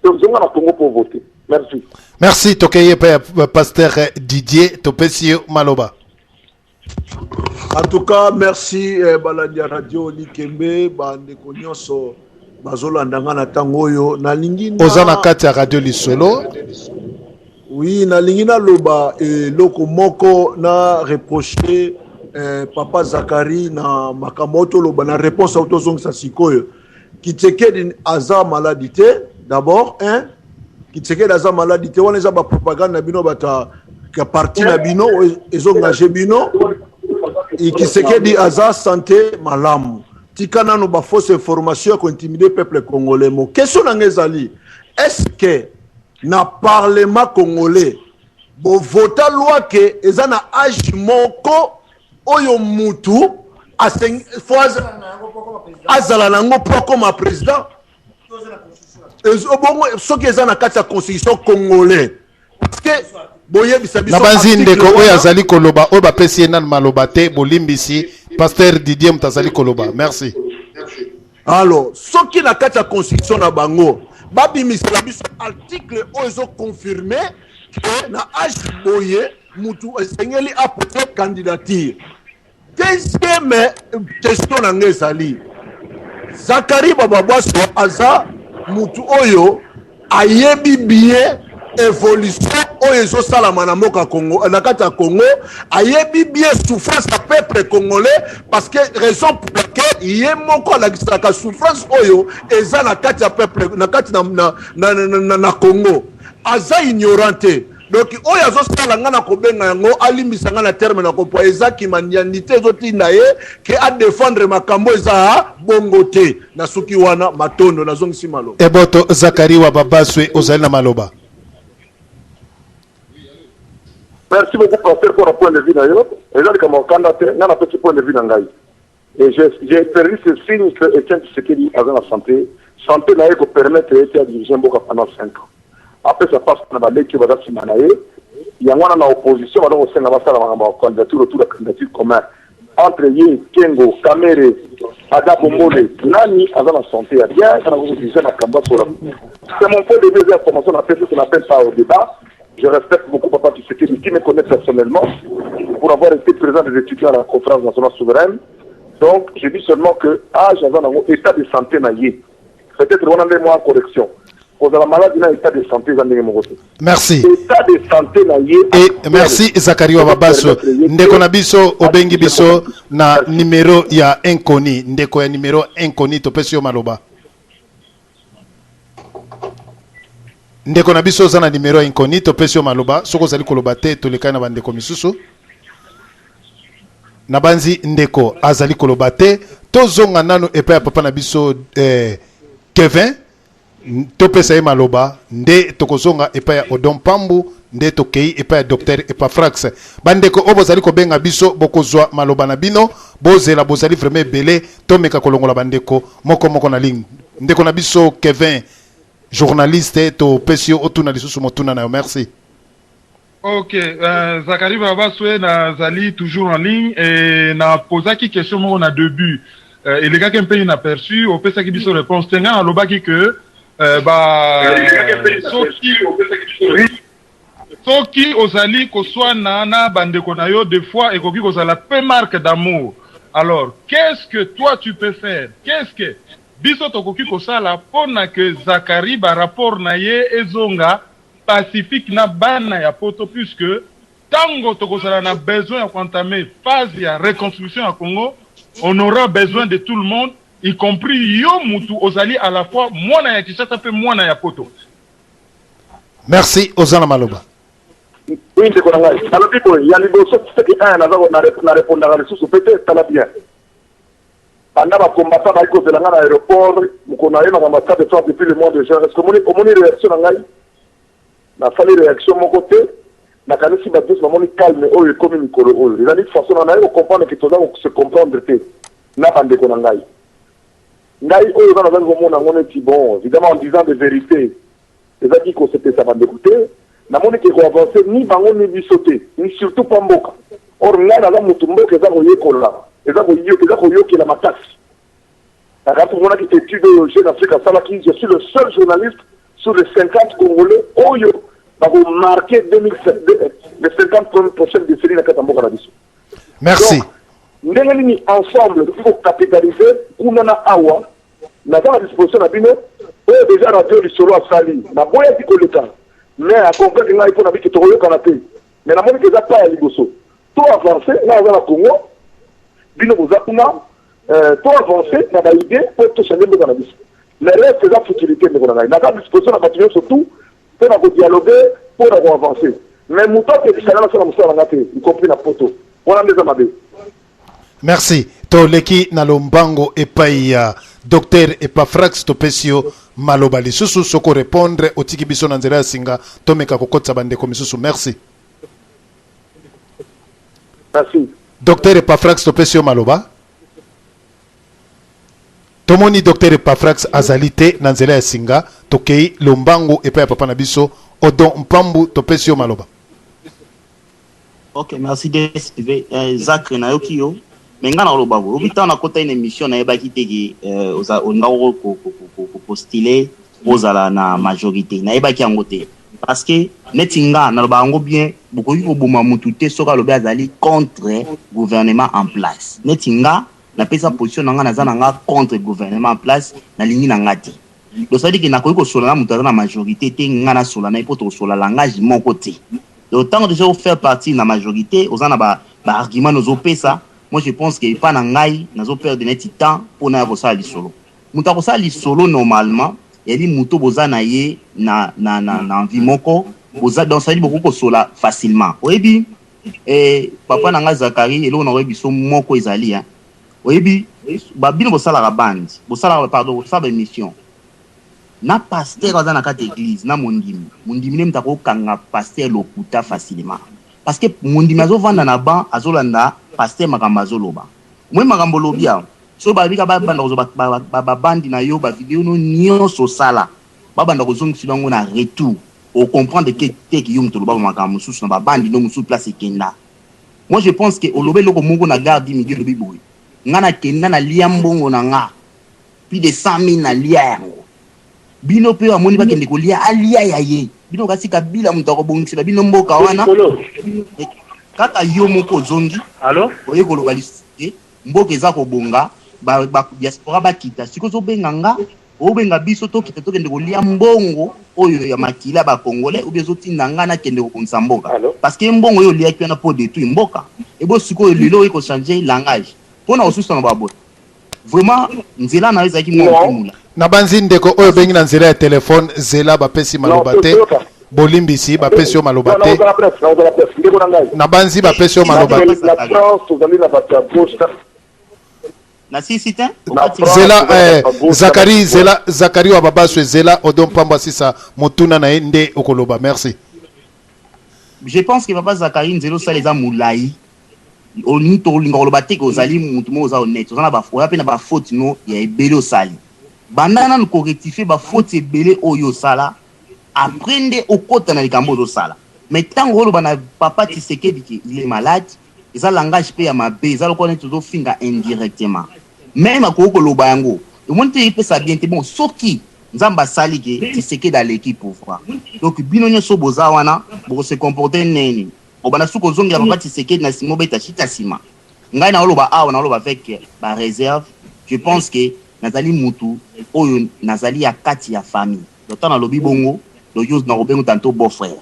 donc zonga na Congo mpo voter merci merci tokeye mpe pasteur Didier topesi yo maloba En tout cas, merci eh, balandi ya radio Likembe, bandeko nyonso bazolanda nga na ntango oyo nalingi na... oza na kati ya radio lisolo oui nalingi naloba eloko moko na reproche eh, papa Zakari na makambo oyo toloba na réponse oyo tozongisa sikoyo Tshisekedi aza maladi te d'abord un Tshisekedi aza maladi te wana eza bapropagande na bino bato ya parti na bino ezongage bino Tshisekedi aza santé malamu tika nano bafausse information ya kointimider peuple congolais mo question na ngai ezali est ce que na parlement congolais bovota loi ke eza na age moko oyo mutu fo azala nango mpo akoma président bongo soki eza na kati ya constitution congolais parce que boyebisa biso na banzi ndeko oyo azali koloba oyo bapesi ye nanu maloba te bolimbisi pasteur Didier moto azali koloba merci alors soki na kati ya constitution na bango babimisela biso article oyo ezoconfirme ke na age boye mutu esengeli apose candidature deuxième question na ngai ezali Zacharie Bababwaso aza mutu oyo ayebi bien evolution oyo ezosalama na mboka Congo, na kati ya Congo, ayebi bien souffrance ya peuple congolais, parce que raison pour laquelle ye moko alakisaka souffrance oyo eza na kati ya peuple, na kati na, na, na, na, na, na Congo. Aza ignorant te. Donc oyo azosala nga na kobenga yango, alimbisa nga na terme na kopwa, eza kimandiandi te ezotinda ye ke adefendre makambo eza bongo te. Na suki wana, matondo, nazongisi maloba. Eboto Zacharie wa Babaswe, ozali na maloba. Merci beaucoup, pasteur, pour le point de vue na yo. Eza likambo ya kanda te, nga napesi point de vue na ngai. Et j'ai perdu ce signe que Etienne Tshisekedi aza na santé. Santé na ye ko permettre ye te a diriger mboka pendant 5 ans. Apesa passe na baleki oyo baza nsima na ye. Yango wana na opposition baza kosenga basala makambo ya candidature autour ya candidature commun entre ye, Kengo, Kamere, Ada Bombole. Nani aza na santé ya bien kana kokodiriger makambo asola? C'est mon point de vue, eza information napesi, ce n'appelle pas au débat. Je respecte beaucoup papa Tshisekedi, qui me connaît personnellement pour avoir été président des étudiants à la Conférence nationale souveraine. Donc je dis seulement que âge aza nango, état de santé na ye, peut-être wana nde mwa correction. Kozala malade na état de santé eza ndenge moko te. Merci. État de santé na ye. Et merci, Zacharie wa Babaso. Ndeko na biso obengi biso na numéro ya inconnu, ndeko ya numéro inconnu, topesi yo maloba. Ndeko na biso oza na numéro ya inconnu, topesi yo maloba. Soki ozali koloba te, tolekai na bandeko misusu. Nabanzi ndeko azali koloba te. Tozonga nanu epai ya papa na biso Kevin, topesa ye maloba, nde tokozonga epai ya Odon Pambu, nde tokei epai ya docteur Epafrax. Bandeko oyo bozali kobenga biso, bokozwa maloba na bino, bozela, bozali vraiment ebele. Tomeka kolongola bandeko moko moko na ligne. Ndeko na biso Kevin, journaliste, topesi yo otuna lisusu motuna na yo. Merci. Ok, Zacharie Babaswe, nazali toujours en ligne et na posaki question moko na début. Elekaki mpe inaperçu, opesaki biso réponse te. Ngai nalobaki que ba soki ozali koswana na bandeko na yo, des fois ekoki kozala pe marque d'amour. Alors, qu'est-ce que toi tu peux faire? Qu'est-ce que biso tokoki kosala mpona que Zacharie ba rapport na ye ezonga pacifique na bana ya poto, puisque tango tokozala na besoin ya koentamer phase ya reconstruction ya Congo, on aura besoin de tout le monde, y compris yo mutu ozali à la fois mwana ya Kinshasa mpe mwana ya poto? Merci, oza na maloba. Oui, ndeko na ngai, nalobi boye: ya liboso, soki un naza na répondaka lisusu pe te. Tala bien, banda bacombattants bayaki kozela ngai na aéroport mokolo na ye makambo ya Stade de France depuis le mois de juin, est ce que omoni réaction na ngai? Nasali réaction moko te. Nakanisi bato nyonso bamoni calme oyo ekomi mikolo oyo. Ezali façon na naye kocomprendre ke toza kose comprendre te na bandeko na ngai. Ngai oyo eza nazali komona yango neti, bon, évidemment en disant de vérité, ezalaki kosepesa bandeko te. Namoni ke koavance ni bango ni biso te, ni surtout pa mboka. Or ngai naza motu mboka eza koyekola, eza koyokela makasi. Nakati omonaki étude oyo Jeune Afrique asalaki. Je suis le seul journaliste sur les 50 Congolais oyo bakomarquer les 50 prochaines décennies na kati ya mboka na biso. Merci. Donc, ndenge nini ensemble tokoki kocapitaliser kuna na awa? Naza na disposition na bino. Oyo déjà radio lisolo asali, naboyaki koleka, mais aconvaincre ngai mpo na biki tokoyokana te. Mais namoni ke eza pas ya liboso to avance. Ngai aza na Congo, bino boza kuna. To avance na baidées mpo tochange mboka na biso. Le reste eza futilité. Ndeko na ngai, naza disposition na bato nyonso tout mpo na kodialogue, mpo na koavance, mais moto apekisa nga nasala mosala na nga te, y compris na poto wana, nde eza mabe. Merci. Toleki na lombango epai ya docteur Epafrax. Topesi yo maloba lisusu. Soki orépondre, otiki biso na nzela ya singa, tomeka kokotisa bandeko misusu. Merci. Merci. Docteur Epafrax, topesi yo maloba. Tomoni docteur Epafrax azali te na nzela ya singa. Tokei lombango epai ya papa na biso Odon Mpambu. Topesi yo maloba. Ok, merci DSV. Zacre, nayoki yo, mais ngai nakoloba boye: obi ntango nakota une émission, nayebaki te ke olinga kopostuler, ozala na majorité. Nayebaki yango te, parce que neti nga naloba yango bien, bokoki koboma mutu te soki alobi azali contre gouvernement en place. Neti nga Napesa position na nga, naza na nga contre gouvernement en place, nalingi na nga te. Donc ça veut dire que nakoki kosola na moto aza na majorité te, nga nasola na ye mpo tokosola langage moko te. Donc ntango déjà ofaire partie na majorité, oza na ba argument nozopesa, moi je pense que epa na ngai nazo perdre neti temps mpona ya kosala lisolo. Moto akosala lisolo normalement yali moto boza na ye na envie moko boza, donc ça veut dire bokoki kosola facilement. Oyebi papa na nga Zakari, eloko na koyebi biso moko ezali, hein. Oyebi babino bosalaka bande, bosalaka, pardon, bosala baémission na pasteur aza na kati ya église na mondimi. Mondimi nde moto akokanga pasteur lokuta facilement, parce que mondimi azovanda na ban, azolanda pasteur makambo azoloba. Moi makambo olobi awa, so babika babanda kozwa babandi na yo, bavideo no nyonso osala, babanda kozongisa yango na retour, ocomprendre ke teke yo moto oloba makambo mosusu na babandi no mosusu place ekenda. Moi je pense que oloba eloko moko na gare du Midi, olobi boye: nga nakenda nalia mbongo na nga plus de 100 000, nalia yango. Bino mpe amoni bakende kolia, alia ya ye. Bino kasi Kabila moto akobongisela bino mboka wana, kaka yo moko ozongi oye koloba lisusu te mboka eza kobonga, ba diaspora bakita. Sikoyo ozobenga nga, obenga biso tokita, tokende kolia mbongo oyo ya makila ya bacongolais, obi ezotinda nga nakende kobongisa mboka, parce que mbongo oyo oliaki wana mpo détruire mboka ebo. Sikoyo lelo oyo kochange langage mpona kosusa na baboye, vraiment nzela na yo ezalaki mwa moke mula. Nabanzi ndeko oyo obengi na nzela ya telefone, zela, bapesi maloba te. Bolimbisi, bapesi yo maloba te. Ndeko na ngai. Nabanzi bapesi yo maloba te. Na France tozali na bato ya gauche. Nasisi te. Zela, Zakari, zela, Zakari wa Babaso, zela Odon Pambo asisa motuna na ye nde okoloba. Merci. Je pense que papa Zakari, nzela osala eza molai. Olingi tolinga koloba te ke ozali motu moko oza honnête, oza na oya mpe na bafaute no ya ebele osali. Banda nanu korectifier bafaute ebele oyo osala, après nde okota na likambo ozosala. Mais ntango oloba na papa Tshisekedi ke il est malade, eza langage mpe ya mabe, eza lokola neti ozofinga indirectement. Même akoki koloba yango, omoni te epesa bien te. Bon, soki Nzambe asali ke Tshisekedi aleki pouvoir, donc bino nyonso boza wana bokose comporter neni? Obanda suki ozongela papa Tshisekedi na nsima, obeta shita nsima. Ngai naoloba awa, naoloba avec baréserve. Je pense que nazali mutu oyo nazali ya kati ya famille. Donc ntango nalobi bongo, donc yo nakobenga tantôt beau frère,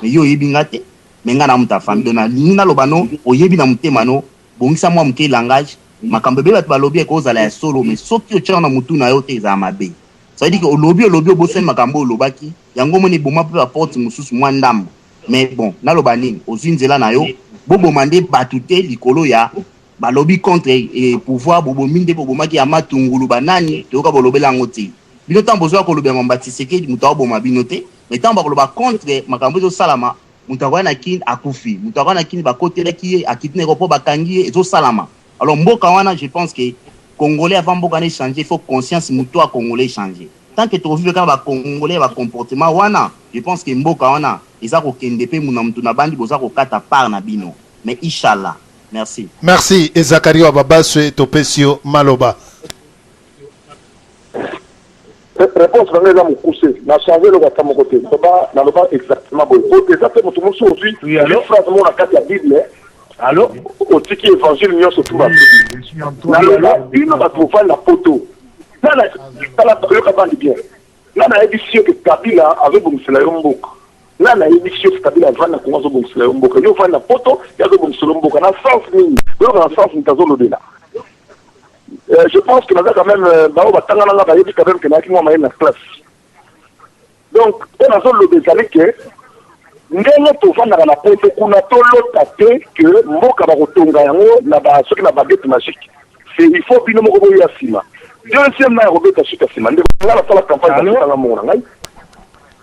mais yo oyebi nga te, mais nga na mutu ya famille. Donc nalingi naloba no, oyebi na motema no, bongisa mwa moke langage. Makambo ebele bato balobi ekozala ya solo, mais soki otiaka na mutu na yo te, ezala mabe. Ça veut dire que olobi, olobi, obosani makambo oyo olobaki. Yango omoni eboma mpe baporte mosusu mwa ndambo. Mais bon, naloba nini? Ozwi nzela na yo, boboma nde bato te likolo ya balobi contre pouvoir. Bobomi nde bobomaki ya matungulu banani, toyoka bolobela yango te. Bino ntango bozwaka kolobela mambo ya Tshisekedi, moto akoboma bino te. Mais ntango bakoloba contre makambo ezosalama, moto akoya na Kini akufi, moto akoya na Kini bakotelaki ye, akiti na aéroport bakangi ye, ezosalama. Alors mboka wana, je pense que congolais, avant mboka wana échanger, il faut conscience moto ya congolais échanger. Tant que tokovivre kaka bacongolais ya bacomportement wana, je pense que mboka wana eza kokende mpe muna motu na bandi boza kokata part na bino. Mais inchallah, merci. Merci Ezakari wa Babaswe, topesi yo maloba. Réponse na ngai eza mokuse. Na change eloko ata moko te. Loba, naloba exactement boye po eza te moto mosusu ozwi phrase moko na kati ya Bible, allo, otiki évangile nyonso tu. Naloba bino bato bofandi na poto, tala, yoka bandi bien. Nga nayebisi yo ke Kabila azobongisela yo mboka. Nga nayebisi yo ke Kabila avandi na Kongo, azobongisela yo mboka. Yo ovandi na poto, ye azobongisela yo mboka na sens nini? Oyoka na sens moto azolobela. Je pense que naza quand même, bao batanga nanga bayebi quand même ke nayaki mwa mayele na classe. Donc mpo nazoloba ezali ke ndenge tovandaka na poto kuna, tolota te ke mboka bakotonga yango na ba soki na baguette magique. C'est il faut bino moko boya nsima. Deuxième, na ya kobeta suka nsima, ndeko nga nasala campagne, basutanga mbongo na ngai.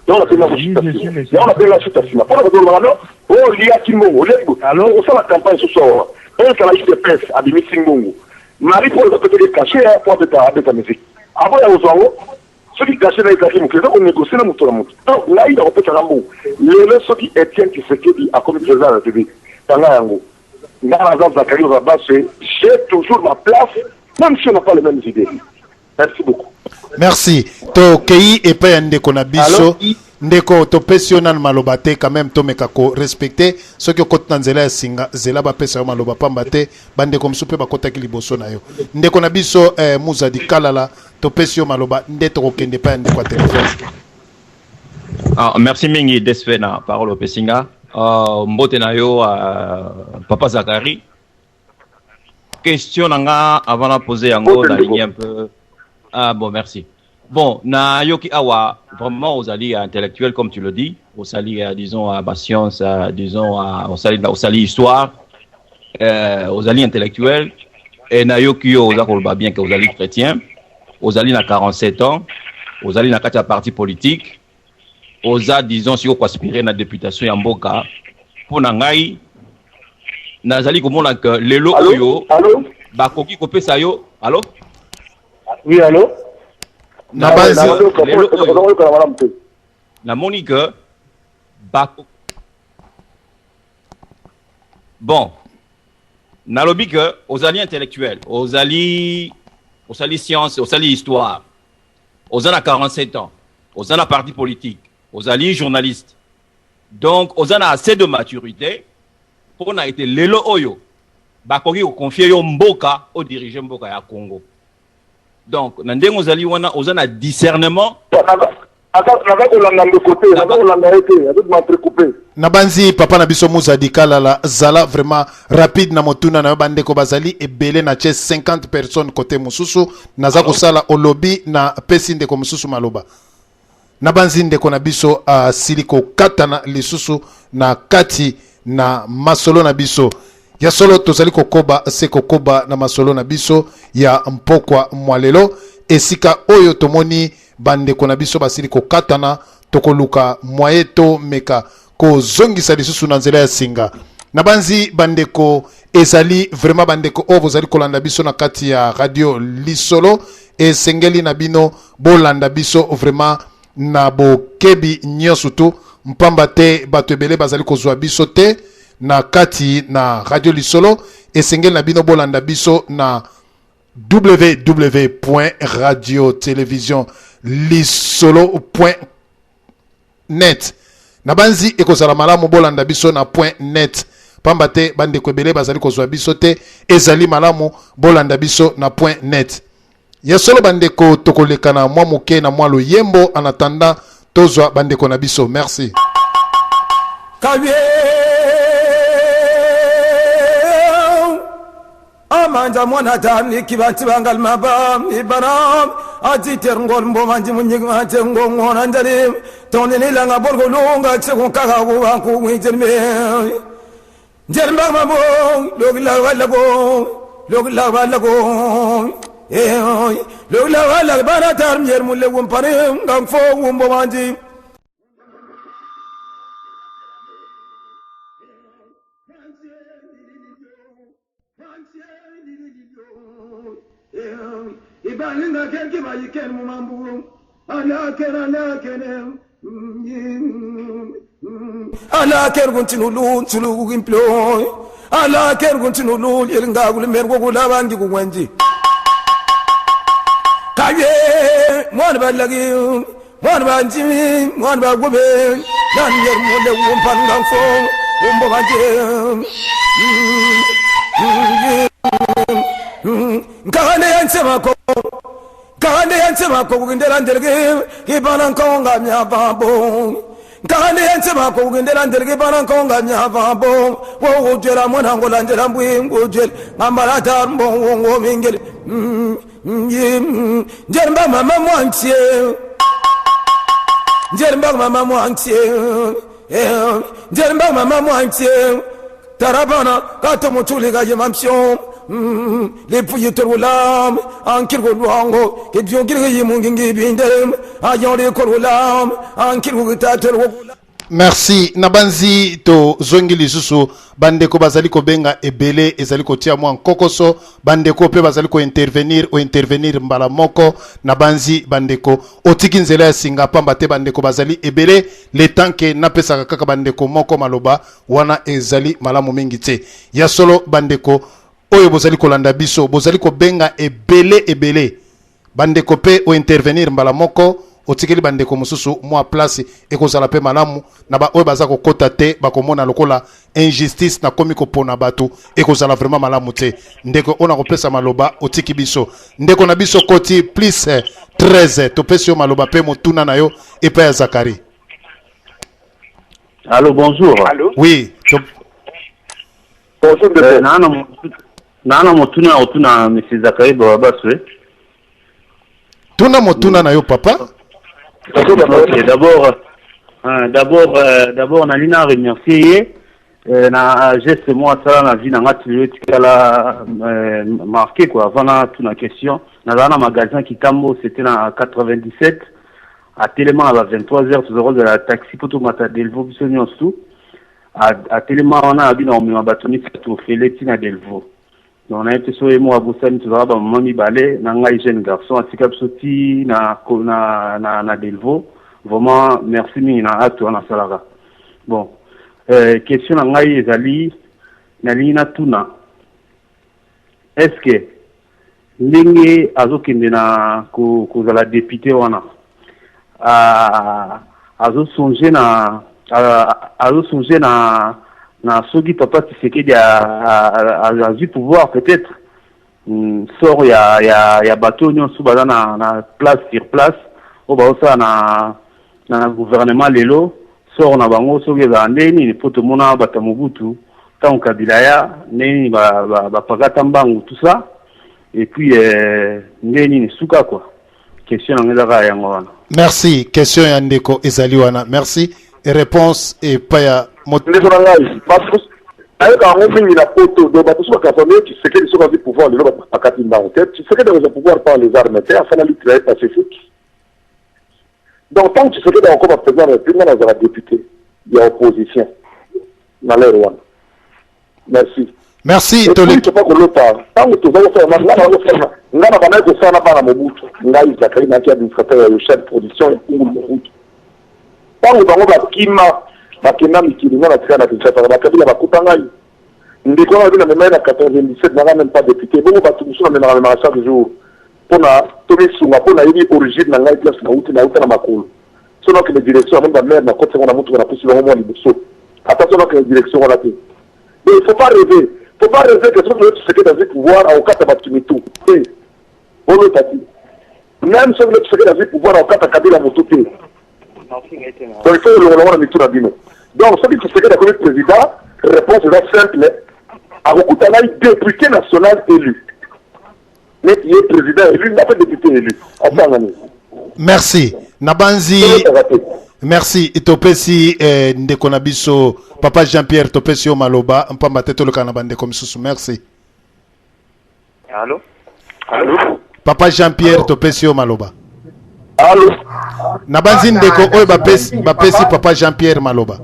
Donc nabenga kosuta nsima, yango nabenga suta nsima mpona kozolobaka no oyo oliaki mbongo, oliaki okosala campagne susu awa. Ezala UDPS abimisi mbongo, Marie Paul apesaki cachet po abeta musique, aboya kozwa yango. Soki cachet na ezalaki moke, eza konégocie na moto na moto. Donc ngai nakopesaka mbongo lelo, soki Etienne Tshisekedi akomi président ya République, tanga yango. Nga naza Zakari Babaswe, j'ai toujours ma place même si on n'a pas les mêmes idées. Merci beaucoup. Merci. Tokei epai ya ndeko na biso. Ndeko, topesi yo nanu maloba te, quand même tomeka ko respecter. Soki okoti na nzela ya singa, zela bapesa yo maloba, pamba te bandeko mosusu mpe bakotaki liboso na yo. Ndeko na biso eh, Muzadi Kalala, topesi yo maloba nde tokokende epai ya ndeko ya telefone. Ah, merci mingi DSP na parole opesi nga. Mbote na yo papa Zacharie. Question na nga avant na poser yango nalingi un peu. Ah bon, merci. Bon, na yoki awa vraiment ozali intellectuel comme tu le dis, osali disons à ba science, disons osali osali histoire, ozali intellectuel et na yoki yo oza koloba bien que ozali chrétien, ozali na 47 ans, ozali na kati ya parti politique, oza disons siko koaspire na députation ya mboka. Mpo na ngai nazali komona que lelo oyo bakoki kopesa yo allo? Oui, allo? Na banzi lelo oyo namoni que bako bon nalobi que ozali intellectuel, ozali osali science, osali histoire, oza na 47 ans, oza na parti politique, ozali journaliste, donc oza na assez de maturité mpona ete lelo oyo bakoki koconfier yo mboka, odirige mboka ya Congo. Donc na ndenge ozali wana, oza na discernement. Naza kolanda ndeko te, naza kolanda ye te, azotuma précoupé. Na banzi papa na biso Muzadi Kalala, zala vraiment rapide na motuna na yo. Bandeko bazali ebele, na tie 50 personnes côté mosusu. Naza kosala olobi na pesi ndeko mosusu maloba. Na banzi ndeko na biso asili kokatana lisusu na kati na masolo na biso. Ya solo, tozali kokoba se kokoba na masolo na biso ya mpokwa mwa lelo. Esika oyo tomoni bandeko na biso basili kokatana, tokoluka mwaye tomeka kozongisa lisusu na nzela ya singa. Na banzi bandeko ezali vraiment bandeko oyo bozali kolanda biso na kati ya radio Lisolo, esengeli na bino bolanda biso vraiment na bokebi nyonso tu, mpamba te bato ebele bazali kozwa biso te na kati na radio Lisolo. Esengeli na bino bolanda biso na www.radiotelevision lisolo.net. Na banzi ekozala malamu bolanda biso na point net, pamba te bandeko ebele bazali kozwa biso te. Ezali malamu bolanda biso na point net. Ya solo bandeko, tokoleka na mwa moke na mwa loyembo en attendant tozwa bandeko na biso. Merci. Kaye amanja mwana tamni kibanti bangal maba ibana ati terngol mbo manji munyig ma tengo ngona njali tonini langa borgo lunga chego kaga ku ku wijelme njerma mabo log la wala go log la wala go eh log la wala bana tar nyer mulle wum pare ngam fo wumbo manji. Ibalinga kerki bayiken mumambu ala ker ala kene ala ker kuntinulu ntulu kimplo ala ker kuntinulu yelinga kulimer kokula bangi kukwenji kaye mwana balagi mwana banjimi mwana bagobe nan yer mole wumpanga fo wumbo banje nkahane yansemako nkahane yansemako kukindela ndeleke ibana nkonga myababo nkahane yansemako kukindela ndeleke ibana nkonga myababo wokujela mwana ngolanjela mbwingujela ngambalata mbongo mingeli njerimba mama mwantie njerimba mama mwantie njerimba mama mwantie tarabana kato mutuli ka yemamsyon lipuyi torgulam ankirgo luango kibyongirge yimungingi bindem ayori korgulam ankirgo gitatorgo. Merci. Na banzi tozongi lisusu. Bandeko bazali kobenga ebele, ezali kotia mwa nkokoso. Bandeko mpe bazali kointervenir, ointervenir mbala moko. Na banzi bandeko otiki nzela ya singa, pamba te bandeko bazali ebele. Le temps ke napesaka kaka bandeko moko maloba wana ezali malamu mingi te. Ya solo bandeko oyo bozali kolanda biso, bozali kobenga ebele ebele, bandeko mpe ointervenir mbala moko. Otikeli bandeko mosusu mwa place, ekozala mpe malamu na baoyo baza kokota te, bakomona lokola injustice nakomi kopona bato, ekozala vraiment malamu te. Ndeko oyo nakopesa maloba, otiki biso ndeko na biso koti plus 13, topesi yo maloba mpe motuna na yo epai ya Zakari. Allô, bonjour. Allô? Oui. Bonjour, ndeko. Naa na motuna ya kotuna monsieur Zakari Bababaswe. Tuna motuna na yo, papa. Ok, d'abord nalingi na remercier ye na geste moko asala na vie na nga ti lelo etikala marqué quoi. Avant na tuna question, nazala na magasin Kitambo, c'était na 97, atelema na ba 23 heures, toza kozala taxi mpo tomata Delvaux. Biso nyonso atelema wana, abi na komema bato misato ofele ntina Delvaux. Donc nayebi te so ye moko abosani, tozalaka bamama mibale na ngai, jeune garçon, atika biso ti na Delvaux. Vraiment merci mingi na acte wana asalaka. Bon, question na ngai ezali, nalingi natuna: est ce que ndenge azokende na kozala député wana, azosonge na soki papa Tshisekedi azwi pouvoir, peut-être sort ya bato nyonso baza na place sur place oyo bazosala na gouvernement lelo, sort na bango soki ezala ndenge nini? Mpo tomona bato ya Mobutu, ntango Kabila ya ndenge nini bapakata mbangu, tout ça, et puis ndenge nini suka quoi. Question nango eza kaka yango wana. Merci. Question ya ndeko ezali wana. Merci. Réponse epai ya Ndeko na ngai, nayoka yango mingi na poto. Donc bato so bakasa nde Tshisekedi soki azwi pouvoir lelo, bato bakati mbango te. Tshisekedi akozwa pouvoir par les armes te, asala lutte na ye pacifique. Donc ntango Tshisekedi akokoma président de la République, nga nazala député ya opposition na l'heure wana. Merci. Merci. Topa kolota ntango toza kosala, nga na kosala, nga na bandaki kosala na bana Mobutu. Ngai Zakari naki administrateur ya Yoshad Production ya Kungulu Mobutu. Ntango bango bakima, bakenda mikili, nga natika na Kinshasa. Bakabila bakuta ngai. Ndeko wana babi namema ye na 97, nanga même pas député. Bongo bato mosusu namemaka memaka chaque jour mpona tomisunga, mpo nayebi origine na ngai, place nauti, nauta na makolo. So nakende direction, amoni bamare, nakoti yango na motuka, napusi bango mwa liboso, ata so nakende direction wana te. Mais il faut pas rêver, faut pas rêver que soki Tshisekedi azwi pouvoir, akokata bato mitu te. Bolota te. Même soki Tshisekedi azwi pouvoir, akokata Kabila motu te. Donc il faut olongola ngo na mitu na bino. Donc soki Tshisekedi akomi président, réponse eza simple: akokuta ngai député national élu. Neti ye président élu, nga mpe député élu, asanga nini? Merci nabanzi, merci. Topesi ndeko na biso papa Jean Pierre, topesi yo maloba mpamba te toleka na bandeko misusu. Merci. Allo? Allo? Papa Jean Pierre, topesi yo maloba. Allo? Nabanzi ndeko oyo bapesi papa Jean Pierre maloba.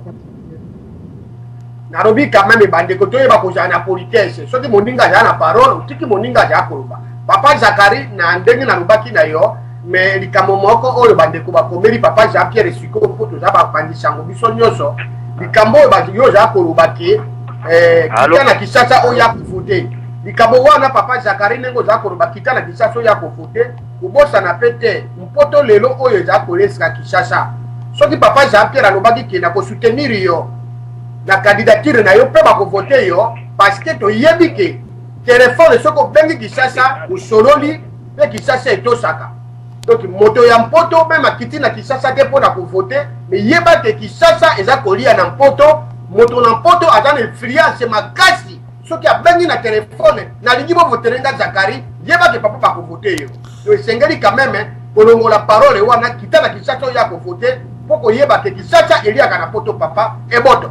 Nalobi quand même, bandeko, toyeba kozala na politesse. Soki moninga azala na parole, otiki moninga azala koloba. Papa Zakari, na ndenge nalobaki na yo, me likambo moko oyo bandeko bakomeli papa Jean Pierre sikoyo, mpo toza bapandisa yango biso nyonso, likambo oyo yo ozala koloba ke kita na Kinshasa oyo ya kovote, likambo wana, papa Zakari, ndenge ozala koloba kita na Kinshasa oyo ya kovote, kobosana mpe te mpoto lelo oyo ezala kolesika Kinshasa. Soki papa Jean Pierre alobaki ke na kosoutenir yo na candidature na yo mpe bakovote yo, parce que toyebi ke telefone, soki obengi Kinshasa, osololi mpe Kinshasa etosaka. Donc moto ya mpoto meme akiti na Kinshasa te mpo na kovote, me yeba ke Kinshasa eza kolia na mpoto. Moto na mpoto aza na influence makasi. Soki abengi na telefone, nalingi bovotele nga Zakari, yeba ke papa bakovote yo. Donc esengeli quand même kolongola parole wana, kita na Kinshasa oyo ya kovote, mpo koyeba ke Kinshasa eliaka na poto, papa eboto.